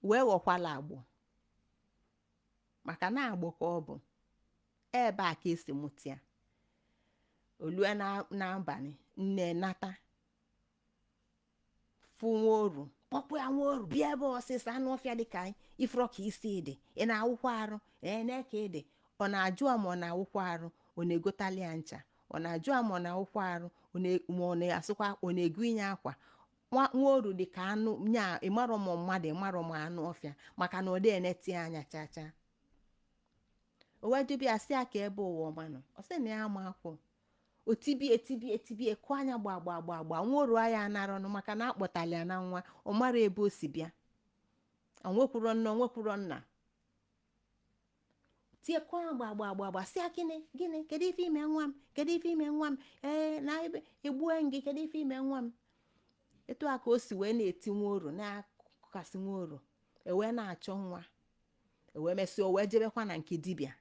wee ghọkwala agbụ, maka na agbụ ka ọ bụ ebe a ka esi mụta ya. Olue n'abalị, nne nata fụ nwaoru, kpọkwa ya, nwaoru, bịa ebe ọsịsọ, anụ ọfịa dịka anyị, ifuru ka isi dị, ị na-awụkwa arụ? Ee, na ka ị dị. Ọ na-ajụ ma ọ na-awụkwa arụ, ọ na-egotali ya ncha. Ọ na-ajụ ma ọ na-awụkwa arụ, ma ọ na-asụkwa, ọ na-ego inye akwa. Nwaoru dị ka anụ nya, ịmarọ ma mmadụ, ịmarọ ma anụ ọfịa, maka na ọ dị eneti anya cha cha. O wee dubịa sị ya ka ebe ụwa ọma nọ. Ọ sị na ya ama akwụ. Otibie, etibie, etibie, kụọ anya gba gba gba gba. Nwaoru anya anaranụ, maka na akpọtala ya na nwa, ọ mara ebe o si bịa. O nwekwuro nne, o nwekwuro nna. Tiekwa gba gba gba gba, sị ya, gịnị, gịnị, kedu ife ime nwa m? Kedu ife ime nwa m? Ee, na ebe egbue gị, kedu ife ime nwa m? Etu a ka o si wee na-eti nwaoru, na-akụkasị nwaoru, ewee na-achọ nwa. Ewee mesịa, o wee jebekwa na nke dibịa.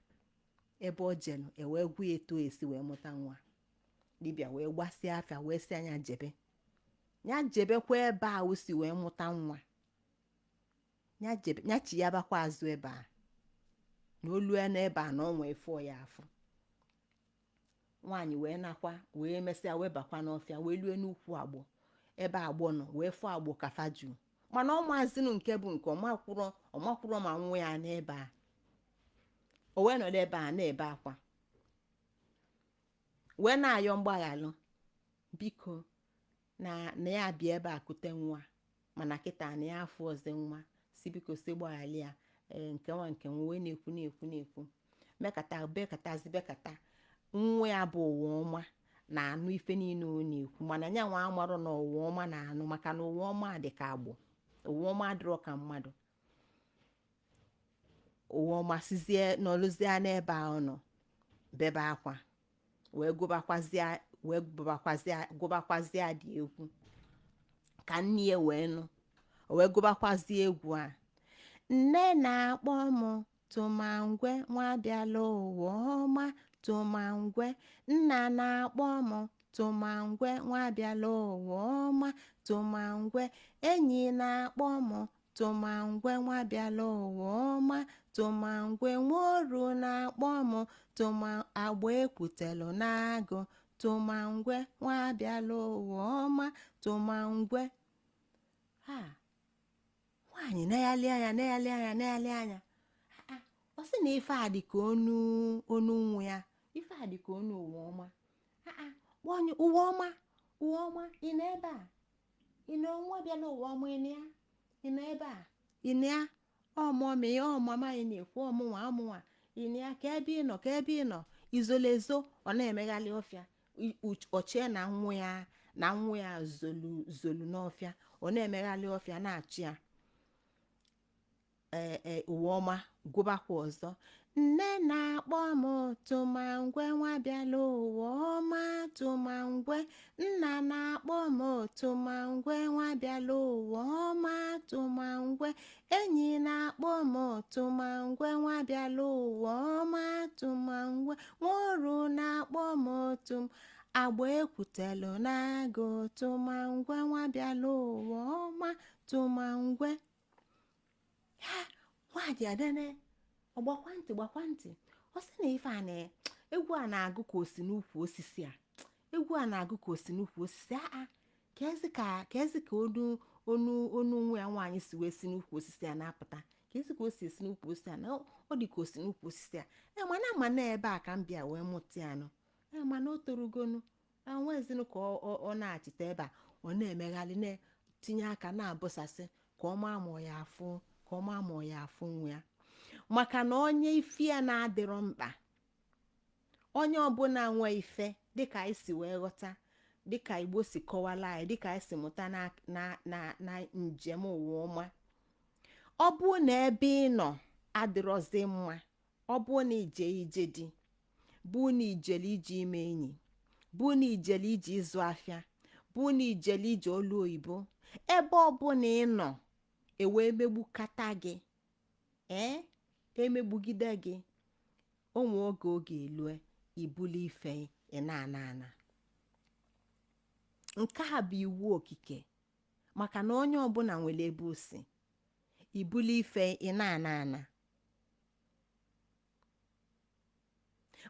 Ebe o jelu, ewee gwa ya etu esi wee mụta nwa. Dibịa wee gbasịa afịa, wee sị anya jebe, ya jebekwa ebe a o si wee mụta nwa, ya jebe, ya chi ya bakwa azụ ebe a, na olu n'ebe a na ọnwa efo ya afọ. Nwaanyị wee nakwa, wee mesịa wee bakwa n'ọfịa, wee lue n'ukwu agbọ ebe agbọ nọ, wee fụ agbọ kafa juu, mana ọ maazịnụ nke bụ nke ọmakwụrọ, ọmakwụrọ ma nwa ya n'ebe a. O wee nọdụ ebe a na-ebe akwa, wee na-ayọ mgbaghalụ, biko, na ya bịa ebe a kute nwa, mana kịta na ya afụ ọzọ nwa, si biko, si gbaghalị ya. Ee, nke nwa, nke nwa wee na-ekwu, na-ekwu, na-ekwu, mekata bekatazi bekata. Nwa ya bụ ụwa ọma na-anụ ife niile ọ na-ekwu, mana nya nwa amarọ na ụwa ọma na-anụ, maka na ụwa ọma dị ka agbụ, ụwa ọma adịrọ ka mmadụ. Ụwa ọma sizie nọlụzie n'ebe a ọ nọ bebe akwa, wee gụbakwazie. Wee gụbakwazịa dị egwu ka nne ya wee nụ. O wee gụbakwazie egwu a: "Nne na-akpọ m tụmangwe, nwa bịala ụwa ọma, tụmangwe. Nna na-akpọ m tụmangwe, nwa bịala ụwa ọma, tụmangwe. Enyi na-akpọ m tụmangwe, nwa bịala ụwa ọma, tụmangwe. Nwaoru na-akpọ m tụma agba ekwutelu n'agụ, tụmangwe, nwa bịala ụwa ọma, tụmangwe." Ha nwaanyị na-eyali anya, na-eyali anya, na-eyali anya. Ọ sị na ife a dị ka onu onu nwa ya, ife a dị ka onu Ụwa Ọma. Kpọọ onye Ụwa Ọma, Ụwa Ọma, ị nọ ebe a? Ị nọ? Nwa bịala ụwa ọma, ị nọ ya? Ị nọ ebe a? Ị nọ ya? Ọmụmị ọmama ị na-ekwu, ọmụnwa, ọmụnwa, ị nọ ya? Ka ebe ị nọ, ka ebe ị nọ izolo ezo. Ọ na-emeghalị ọfịa, ochie na nwa ya, na nwa ya zolu zolu n'ọfịa. Ọ na-emeghalị ọfịa na-achụ ya. Ee, Ụwa Ọma gụbakwa ọzọ: "Nne na-akpọ m tụmangwe, nwa bịala ụwa ọma, tụmangwe. Nna na-akpọ m tụmangwe, nwa bịala ụwa ọma, tụmangwe. Enyi na-akpọ m tụmangwe, nwa bịala ụwa ọma, tụmangwe. Nwaoru na-akpọ m tụm agba ekwutelu n'agụ, tụmangwe, nwa bịala ụwa ọma, tụmangwe." Ha nwaanyị adene ọgbakwa ntị, gbakwa ntị. Ọ sị na ife a na egwu a na-agụ ka o si n'ukwu osisi a, egwu a na-agụ ka o si n'ukwu osisi a. Ka ezi ka onu onu onu nwa ya nwaanyị si wee si n'ukwu osisi a na-apụta? Ka ezi ka o si esi n'ukwu osisi a na ọ dị ka o si n'ukwu osisi a. Ee, mana mana ebe a ka m bịa wee mụta ya nụ. Ee, mana o torugonu nwezinụ ka ọ na-achịta ebe a. Ọ na-emegharị, na-etinye aka, na-abụsasị ka ọ maa ma ọ ya afụ, ka ọ maa ma ọ ya afụ nwa ya. Maka na onye ife ya na-adịrọ mkpa, onye ọbụla nwe ife, dịka anyị si wee ghọta, dịka Igbo si kọwala anyị, dịka anyị si mụta na njem ụwa ọma, ọ bụ na ebe ị nọ adịrọzi mma, ọ bụ na ije ije dị, bụ na ijele ije ime enyi, bụ na ijele ije ịzụ afịa, bụ na ijele ije olu oyibo, ebe ọbụla ị nọ ewee megbukata gị, ee, emegbugide gị, onwe oge oge elue ibuli ife ị na-ana ana. Nke a bụ iwu okike, maka na onye ọbụla nwere ebe o si ibuli ife ị na-ana ana.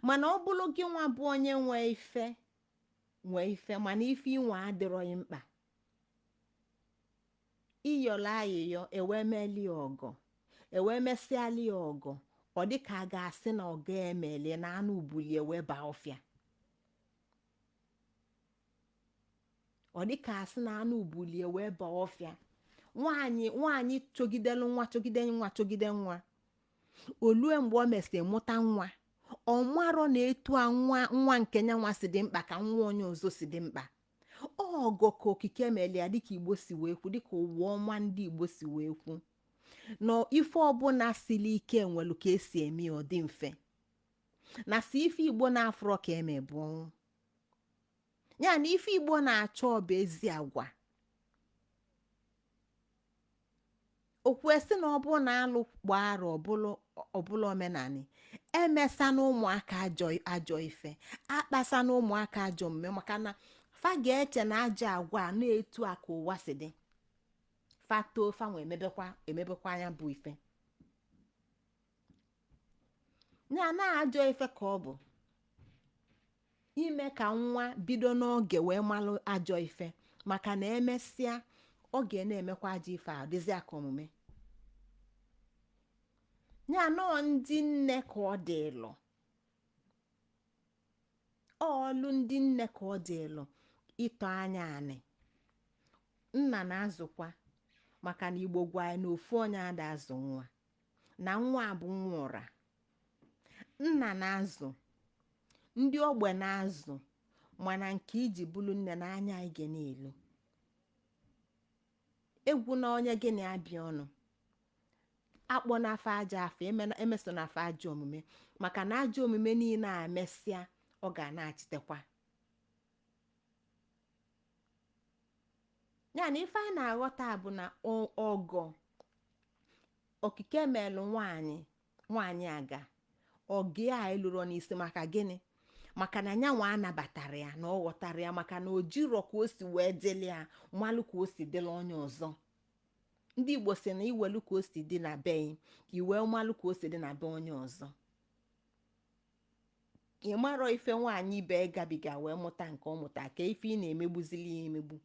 Mana ọ bụrụ gị nwa bụ onye nwe ife, nwee ife, mana ife inwe adịrọghị mkpa, ịyọrọ ayịyọ ewee melie ọgọ, ewee mesịali ya ọgọ, ọ dịka a ga-asị na ọgọ emelie na anụ bulie wee baa ọfịa, ọ dịka asị na anụ bulie wee baa ọfịa. Nwaanyị nwaanyị chọgidelu nwa, chọgide nwa, chọgide nwa, olue mgbe o mesịrị mụta nwa, ọ marọ na etu a nwa nwa nke nya nwa si dị mkpa ka nwa onye ọzọ si dị mkpa. Ọgọ ka okike melie ya, dịka Igbo si wee kwu, dịka ụwa ọma ndị Igbo si wee kwu, na ife ọbụla sili ike nwelu ka esi eme ya ọ dị mfe, na si ife Igbo na-afụrọ ka eme bụ ọnwụ ya, na ife Igbo na-achọ bụ ezi agwa. Okwu esi na ọ bụ na alụ gbaa arụ ọbụla omenani emesa na ụmụaka ajọ ajọ ife, akpasa na ụmụaka ajọ omume, maka na fa ga-eche na ajọ agwa a na-etu a ka ụwa si dị. Fa too, fa nwe emebekwa emebekwa anya bụ ife ya na ajọ ife ka ọ bụ ime ka nwa bido n'oge wee malụ ajọ ife, maka na emesịa ọ ga na-emekwa ajọ ife a dịzịa ka omume ya. Nọọ ndị nne ka ọ dịlụ, ọlụ ndị nne ka ọ dịlụ ịtọ anya anị. Nna na-azụkwa, maka na Igbo gwa anyị na ofu onye ada azụ nwa, na nwa bụ nwa ụra. Nna na-azụ, ndị ogbe na-azụ, mana nke iji bụrụ nne n'anya anyị ga na-elu egwu na onye gị na-abịa ọnụ akpọ n'afọ ajọ afọ emeso n'afọ ajọ omume, maka na ajọ omume niile a mesịa ọ ga na-achitekwa. Ya na ife a na-aghọta bụ na ọgọ okike melụ nwaanyị, nwaanyị aga ọgụ a eluro n'isi. Maka gịnị? Maka na nyanwa anabatara ya na ọ ghọtara ya, maka na o jiro ka o si wee dịlị ya malụ ka o si dịla onye ọzọ. Ndị Igbo si na iwelu ka o si dị na be iwee malụ ka o si dị na be onye ọzọ. Ị marọ ife nwaanyị ibe gabiga wee mụta nke ọ mụta, ka ife ị na-emegbuzili ya emegbu.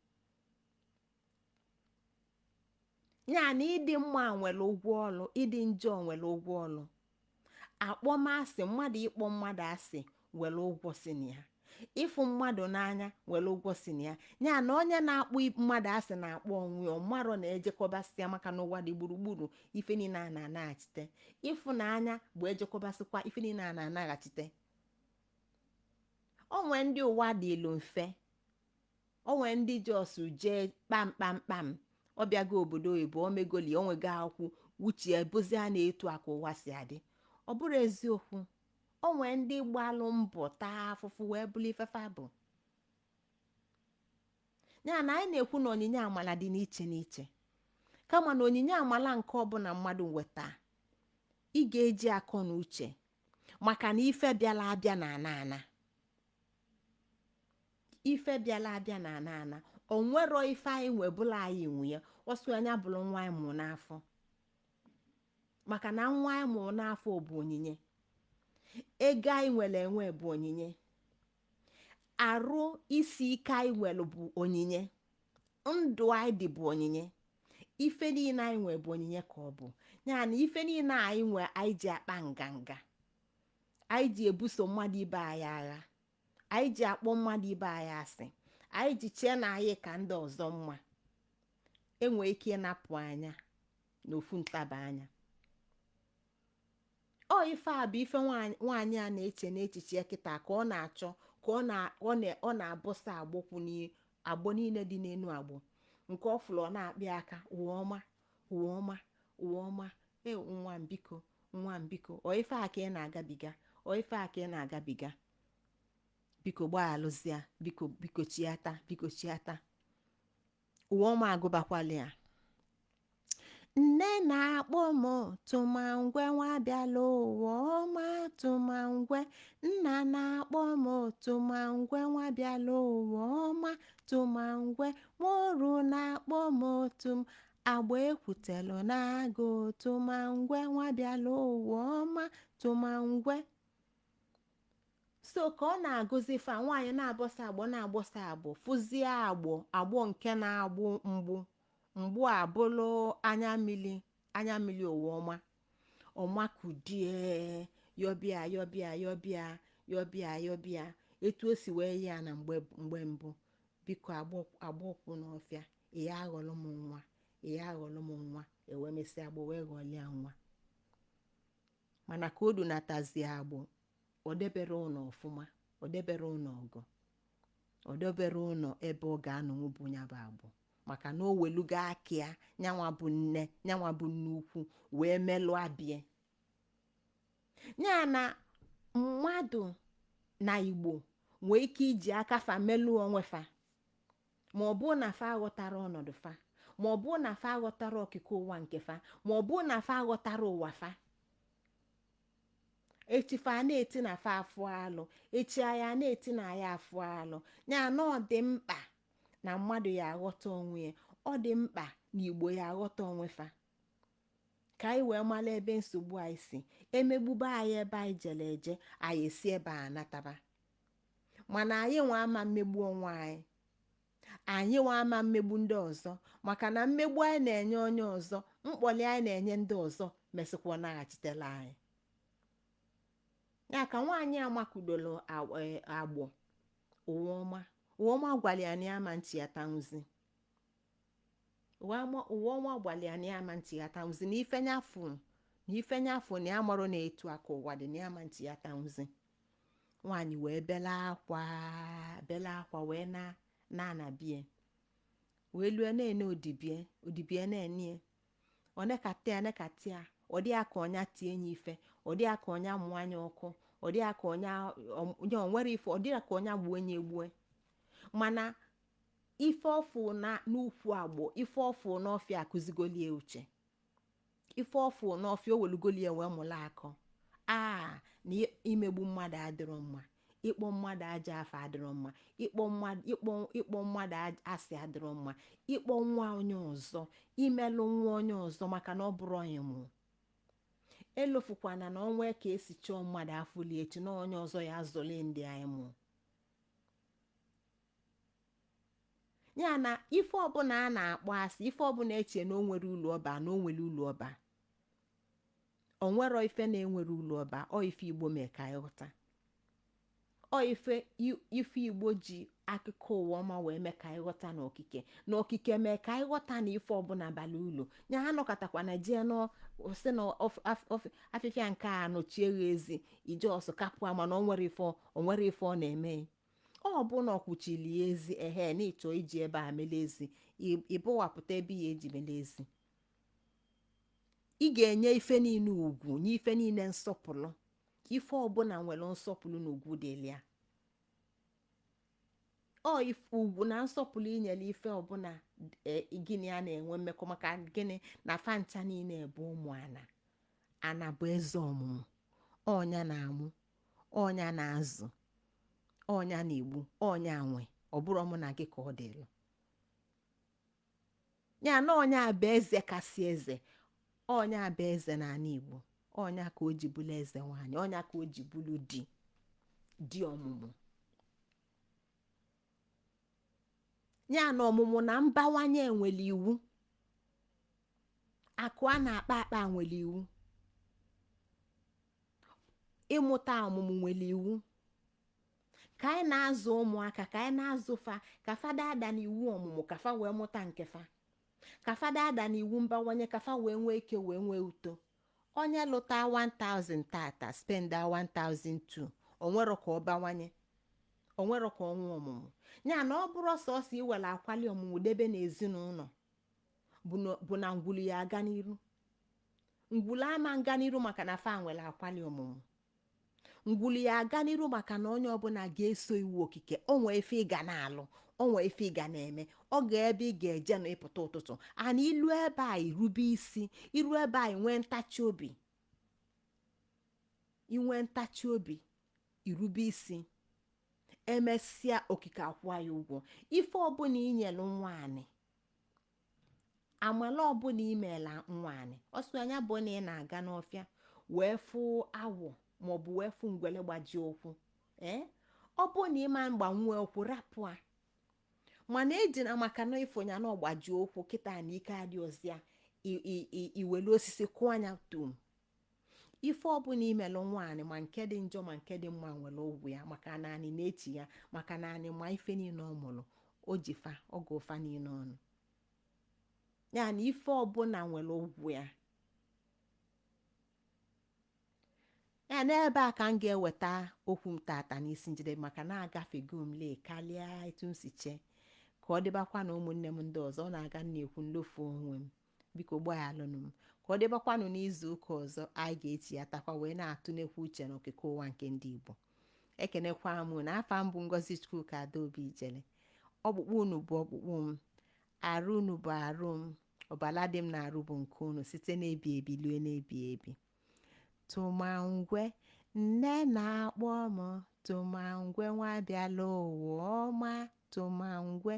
Ya na ịdị mma nwere ụgwọ ọlụ, ịdị njọ nwere ụgwọ ọlụ. Akpọmasị mmadụ, ịkpọ mmadụ asị nwere ụgwọ si na ya. Ịfụ mmadụ n'anya nwere ụgwọ si na ya. Ya na onye na-akpọ mmadụ asị na-akpọ onwe ya, ọmarọ na-ejekọbasị ya, maka na ụwa dị gburugburu, ife niile a na-anaghachite. Ịfụnanya bụ ejekọbasịkwa, ife niile a na-anaghachite. Onwe ndị ụwa dị ilu mfe, onwe ndị just jee kpam kpam kpam, ọ bịago obodo oyibo, o megoli, onwego akwụkwọ, uche bụzi a na-etu aka ụwa si adị. Ọ bụrụ eziokwu, onwe ndị gbalụ mbọ, taa afụfụ wee bụrụ ifefa bụ. Ya na anyị na-ekwu na onyinye amala dị n'iche n'iche, kama na onyinye amala nke ọbụla mmadụ nweta, ị ga-eji akọ na uche, maka na ife bịala abịa na ana ana, ife bịala abịa na ana ana. O nwero ife anyị nwebụla anyị nwe ya ọsọ anya bụrụ nwa anyị mụ n'afọ, maka na nwa anyị mụrụ n'afọ bụ onyinye. Ego anyị nwere enwe bụ onyinye. Arụ isi ike anyị nwere bụ onyinye. Ndụ anyị dị bụ onyinye. Ife niile anyị nwe bụ onyinye ka ọ bụ. Ya na ife niile anyị nwe, anyị ji akpa nganga, anyị ji ebuso mmadụ ibe anyị agha, anyị ji akpọ mmadụ ibe anyị asị, anyị ji chee na anyị ka ndị ọzọ mma, enwee ike ịnapụ anya n'ofu ntaba anya. Ọ ife a bụ ife nwaanyị a na-eche n'echiche ya kịta, ka ọ na-achọ ka ọ na-abọsa agbọkwu agbọ niile dị n'elu agbọ nke ọ fụrụ. Ọ na-akpị aka, "Ụwa ọma, ụwa ọma, ụwa ọma e, nwa m, biko, nwa m, biko, ọ ife a ka ị na-agabiga, ọ ife a ka ị na-agabiga, biko gbaghalụzịa, biko, biko chiata, biko chiata." Ụwa ọma agụbakwala ya. Nne na-akpọ m tụmangwe, nwa bịala ụwa ọma tụmangwe. Nna na-akpọ m tụmangwe, nwa bịala ụwa ọma tụmangwe. Nworu na-akpọ m tum agba ekwutelu na-agụ tụmangwe, nwa bịala ụwa ọma tụmangwe. So ka ọ na-agụzi fa, nwaanyị na-abọsa agbọ, na-agbọsa agbọ, fụzie agbọ, agbọ nke na-agbụ mgbu mgbu abụlụ anya mmili, anya mmili ụwa ọma. Ọmakudie, yọbịa, yọbịa, yọbịa, yọbịa, yọbịa, etu o si wee ya na mgbe mgbe mbụ, "Biko, agbọkwụ n'ọfịa, ya aghọlụ m nwa, ya aghọlụ m nwa." Ewee mesịa agbọ wee ghọlịa nwa. Mana ka o dunatazie agbọ, o debere ụlọ ọfụma, o debere ụlọ ọgụ, o debere ụlọ ebe ọ ga-anọnwụ bụ ya bụ agbọ, maka na o welugo aka ya, nyanwa bụ nne, nyanwa bụ nne ukwu, wee melụọ abịa ya. Na mmadụ na Igbo nwee ike iji aka fa melụọ onwe fa, ma ọ bụ na fa aghọtara ọnọdụ fa, ma ọ bụ na fa aghọtara okike ụwa nke fa, ma ọ bụ na fa aghọtara ụwa fa. Echi fa na-eti na fa afụ alụ, echi anya na-eti na ya afụ alụ. Ya na ọ dị mkpa na mmadụ ya aghọta onwe ya. Ọ dị mkpa na Igbo ya aghọta onwe fa, ka anyị wee mara ebe nsogbu anyị si emegbube anyị, ebe anyị jere eje, anyị esi ebe a nataba. Mana anyị nwe ama mmegbu onwe anyị, anyị nwe ama mmegbu ndị ọzọ, maka na mmegbu anyị na-enye onye ọzọ, mkpọli anyị na-enye ndị ọzọ, mesịkwa naghachitela anyị. Ya ka nwaanyị a makudolo agbọ ụwa ọma, ụwa ọma gwara ya na ya ama ntị ya tanwuzi. Ụwa ọma gwara ya na ya ama ntị ya tanwuzi, na ife nyafụ, na ife nyafụ, na ya marụ na etu aka ụwa dị, na ya ama ntị ya tanwuzi. Nwaanyị wee bela akwa, bela akwa, wee na na bie, wee lue na-ene odibie, odibie na-enie ọ nekata ya, nekata ya. Ọ dị ya ka ọnya tie ya ife, ọ dị ya ka ọnya mụọ anya ọkụ, ọ dị ya ka ọnya onye onwere ife, ọ dị ya ka ọnya gbuo onye egbue. Mana Ife ọfụ na n'ukwu agbọ, ife ọfụ n'ọfịa akụzigolie uche, ife ọfụ n'ọfịa o welugolie wee mụla akọ a na imegbu mmadụ adịrọ mma, ịkpọ mmadụ aja afa adịrọ mma, ịkpọ mmadụ asị adịrọ mma, ịkpọ nwa onye ọzọ, imelụ nwa onye ọzọ maka na ọ bụrụ onye mụ. Elofukwana na ọnwa ka esi chọọ mmadụ afụli echi na onye ọzọ ya azụli ndị anyị mụ. Ya na ife ọbụla a na-akpọ asị, ife ọbụla eche na o nwere ụlọ ọba, na o nwere ụlọ ọba, o nwero ife na-enwere ụlọ ọba. Ọ ife Igbo mee ka anyị ghọta, ọ ife Igbo ji akụkọ ụwa ọma wee mee ka anyị ghọta na okike, na okike mee ka anyị ghọta na ife ọbụla bara ulu. Ya ha nọkọtakwa na jee si na afịfịa nke a nọchie ya ezi ije ọsọ kapụ, mana o nwere ife ọ na-eme. Ọ bụ na ọkwụchili ya ezi ehe na ịchọ iji ebe a mele ezi, ịbụwapụta ebe ya eji mele ezi. Ị ga-enye ife niile ugwu, nye ife niile nsọpụrụ. Ife ọbụla nwere nsọpụrụ na ugwu dịlị ya. Ọ ugwu na nsọpụrụ inyere ife ọbụla gịnị a na-enwe mmekọ, maka gịnị na fancha niile bụ ụmụ ana. Ana bụ eze ọmụmụ, ọnya na-amụ, ọnya na-azụ, ọnya na-egbu, ọnya nwe. Ọ bụrụ mụ na gị ka ọ dịlụ ya na ọnya bụ eze kasị eze, ọnya bụ eze n'ala Igbo, ọnya ka o ji bụlụ eze nwaanyị, ọnya ka o ji bụlụ di, di ọmụmụ. Ya na ọmụmụ na mbawanye nwere iwu, akụ a na-akpa akpa nwere iwu, ịmụta ọmụmụ nwere iwu. Ka anyị na-azụ ụmụaka, ka anyị na-azụ fa, ka fada ada n'iwu ọmụmụ, ka fa wee mụta nke fa, ka fada ada n'iwu mbawanye, ka fa wee nwee ike wee nwee uto. Onye lụta 1000 tata spenda 1002, onwero ka ọ bawanye, onwero ka ọnwa ọmụmụ. Ya na ọ bụrụ sọsọ iwere akwali ọmụmụ debe n'ezinụlọ bụ na ngwulu ya aga n'iru, ngwulu ama nga n'iru maka na fa nwere akwali ọmụmụ. Ngwulu ya aga n'iru maka na onye ọbụla ga-eso iwu okike. Onwe ife ị ga na-alụ, onwe ife ị ga na-eme, ọ ga ebe ị ga-eje na ịpụta ụtụtụ ana ilu ebe a irube isi, iru ebe a inwe ntachi obi, inwe ntachi obi irube isi, emesịa okike akwụọ ya ụgwọ. Ife ọbụla inyelu nwaanyị, amala ọbụla imeela nwaanyị, ọsọ anya bụ na ị na-aga n'ọfịa wee fụ awọ maọbụ wee fụ ngwele gbajie ụkwụ, ee ọ bụ na ịma mgbanwe ụkwụ rapụ a, mana ejina maka na ịfụnya na ọgbaji ụkwụ kịta na ike adị ọzịa iwelu osisi kụọ anya tum. Ife ọbụla imelụ nwaanyị, ma nke dị njọ ma nke dị mma, nwere ụgwọ ya, maka na anị na-echi ya, maka na anị ma ife niile ọ mụrụ, o ji fa ọgụ ụfa niile ọnụ. Ya na ife ọbụla nwere ụgwọ ya. Ya n'ebe a ka m ga-eweta okwu m tata n'isi njedebe, maka na agafego m lee karịa etu m si chee. Ka ọ dịbakwa na ụmụnne m ndị ọzọ ọ na-aga na-ekwu nlofu onwe m, biko gbaghalụnụ m. Ka ọ dịbakwanụ n'izu ụka ọzọ anyị ga-echi ya takwa wee na-atụnekwu uche n'okike ụwa nke ndị Igbo. Ekenekwa m na afa m bụ Ngozi Chukwuka Adaobi Ijele. Ọkpụkpụ unu bụ ọkpụkpụ m, arụ unu bụ arụ m, ọbala dị m na-arụ bụ nke unu, site n'ebi ebi lue n'ebi ebi. Tụmangwe nne na-akpọ m, tụmangwe nwa bịala ụwa ọma, tụmangwe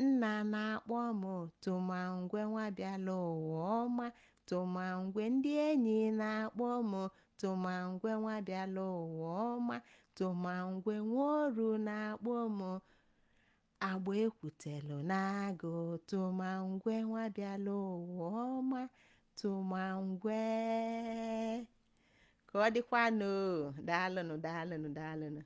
nna na-akpọ m, tụmangwe nwa bịala ụwa ọma, tụmangwe ndị enyi na-akpọ m, tụmangwe nwa bịala ụwa ọma, tụmangwe nwaoru na-akpọ m, agba ekwutelu n'agụ, tụmangwe nwa bịala ụwa ọma, tụmangwe. Ka ọ dịkwanụ. Daalụnụ, daalụnụ, daalụnụ.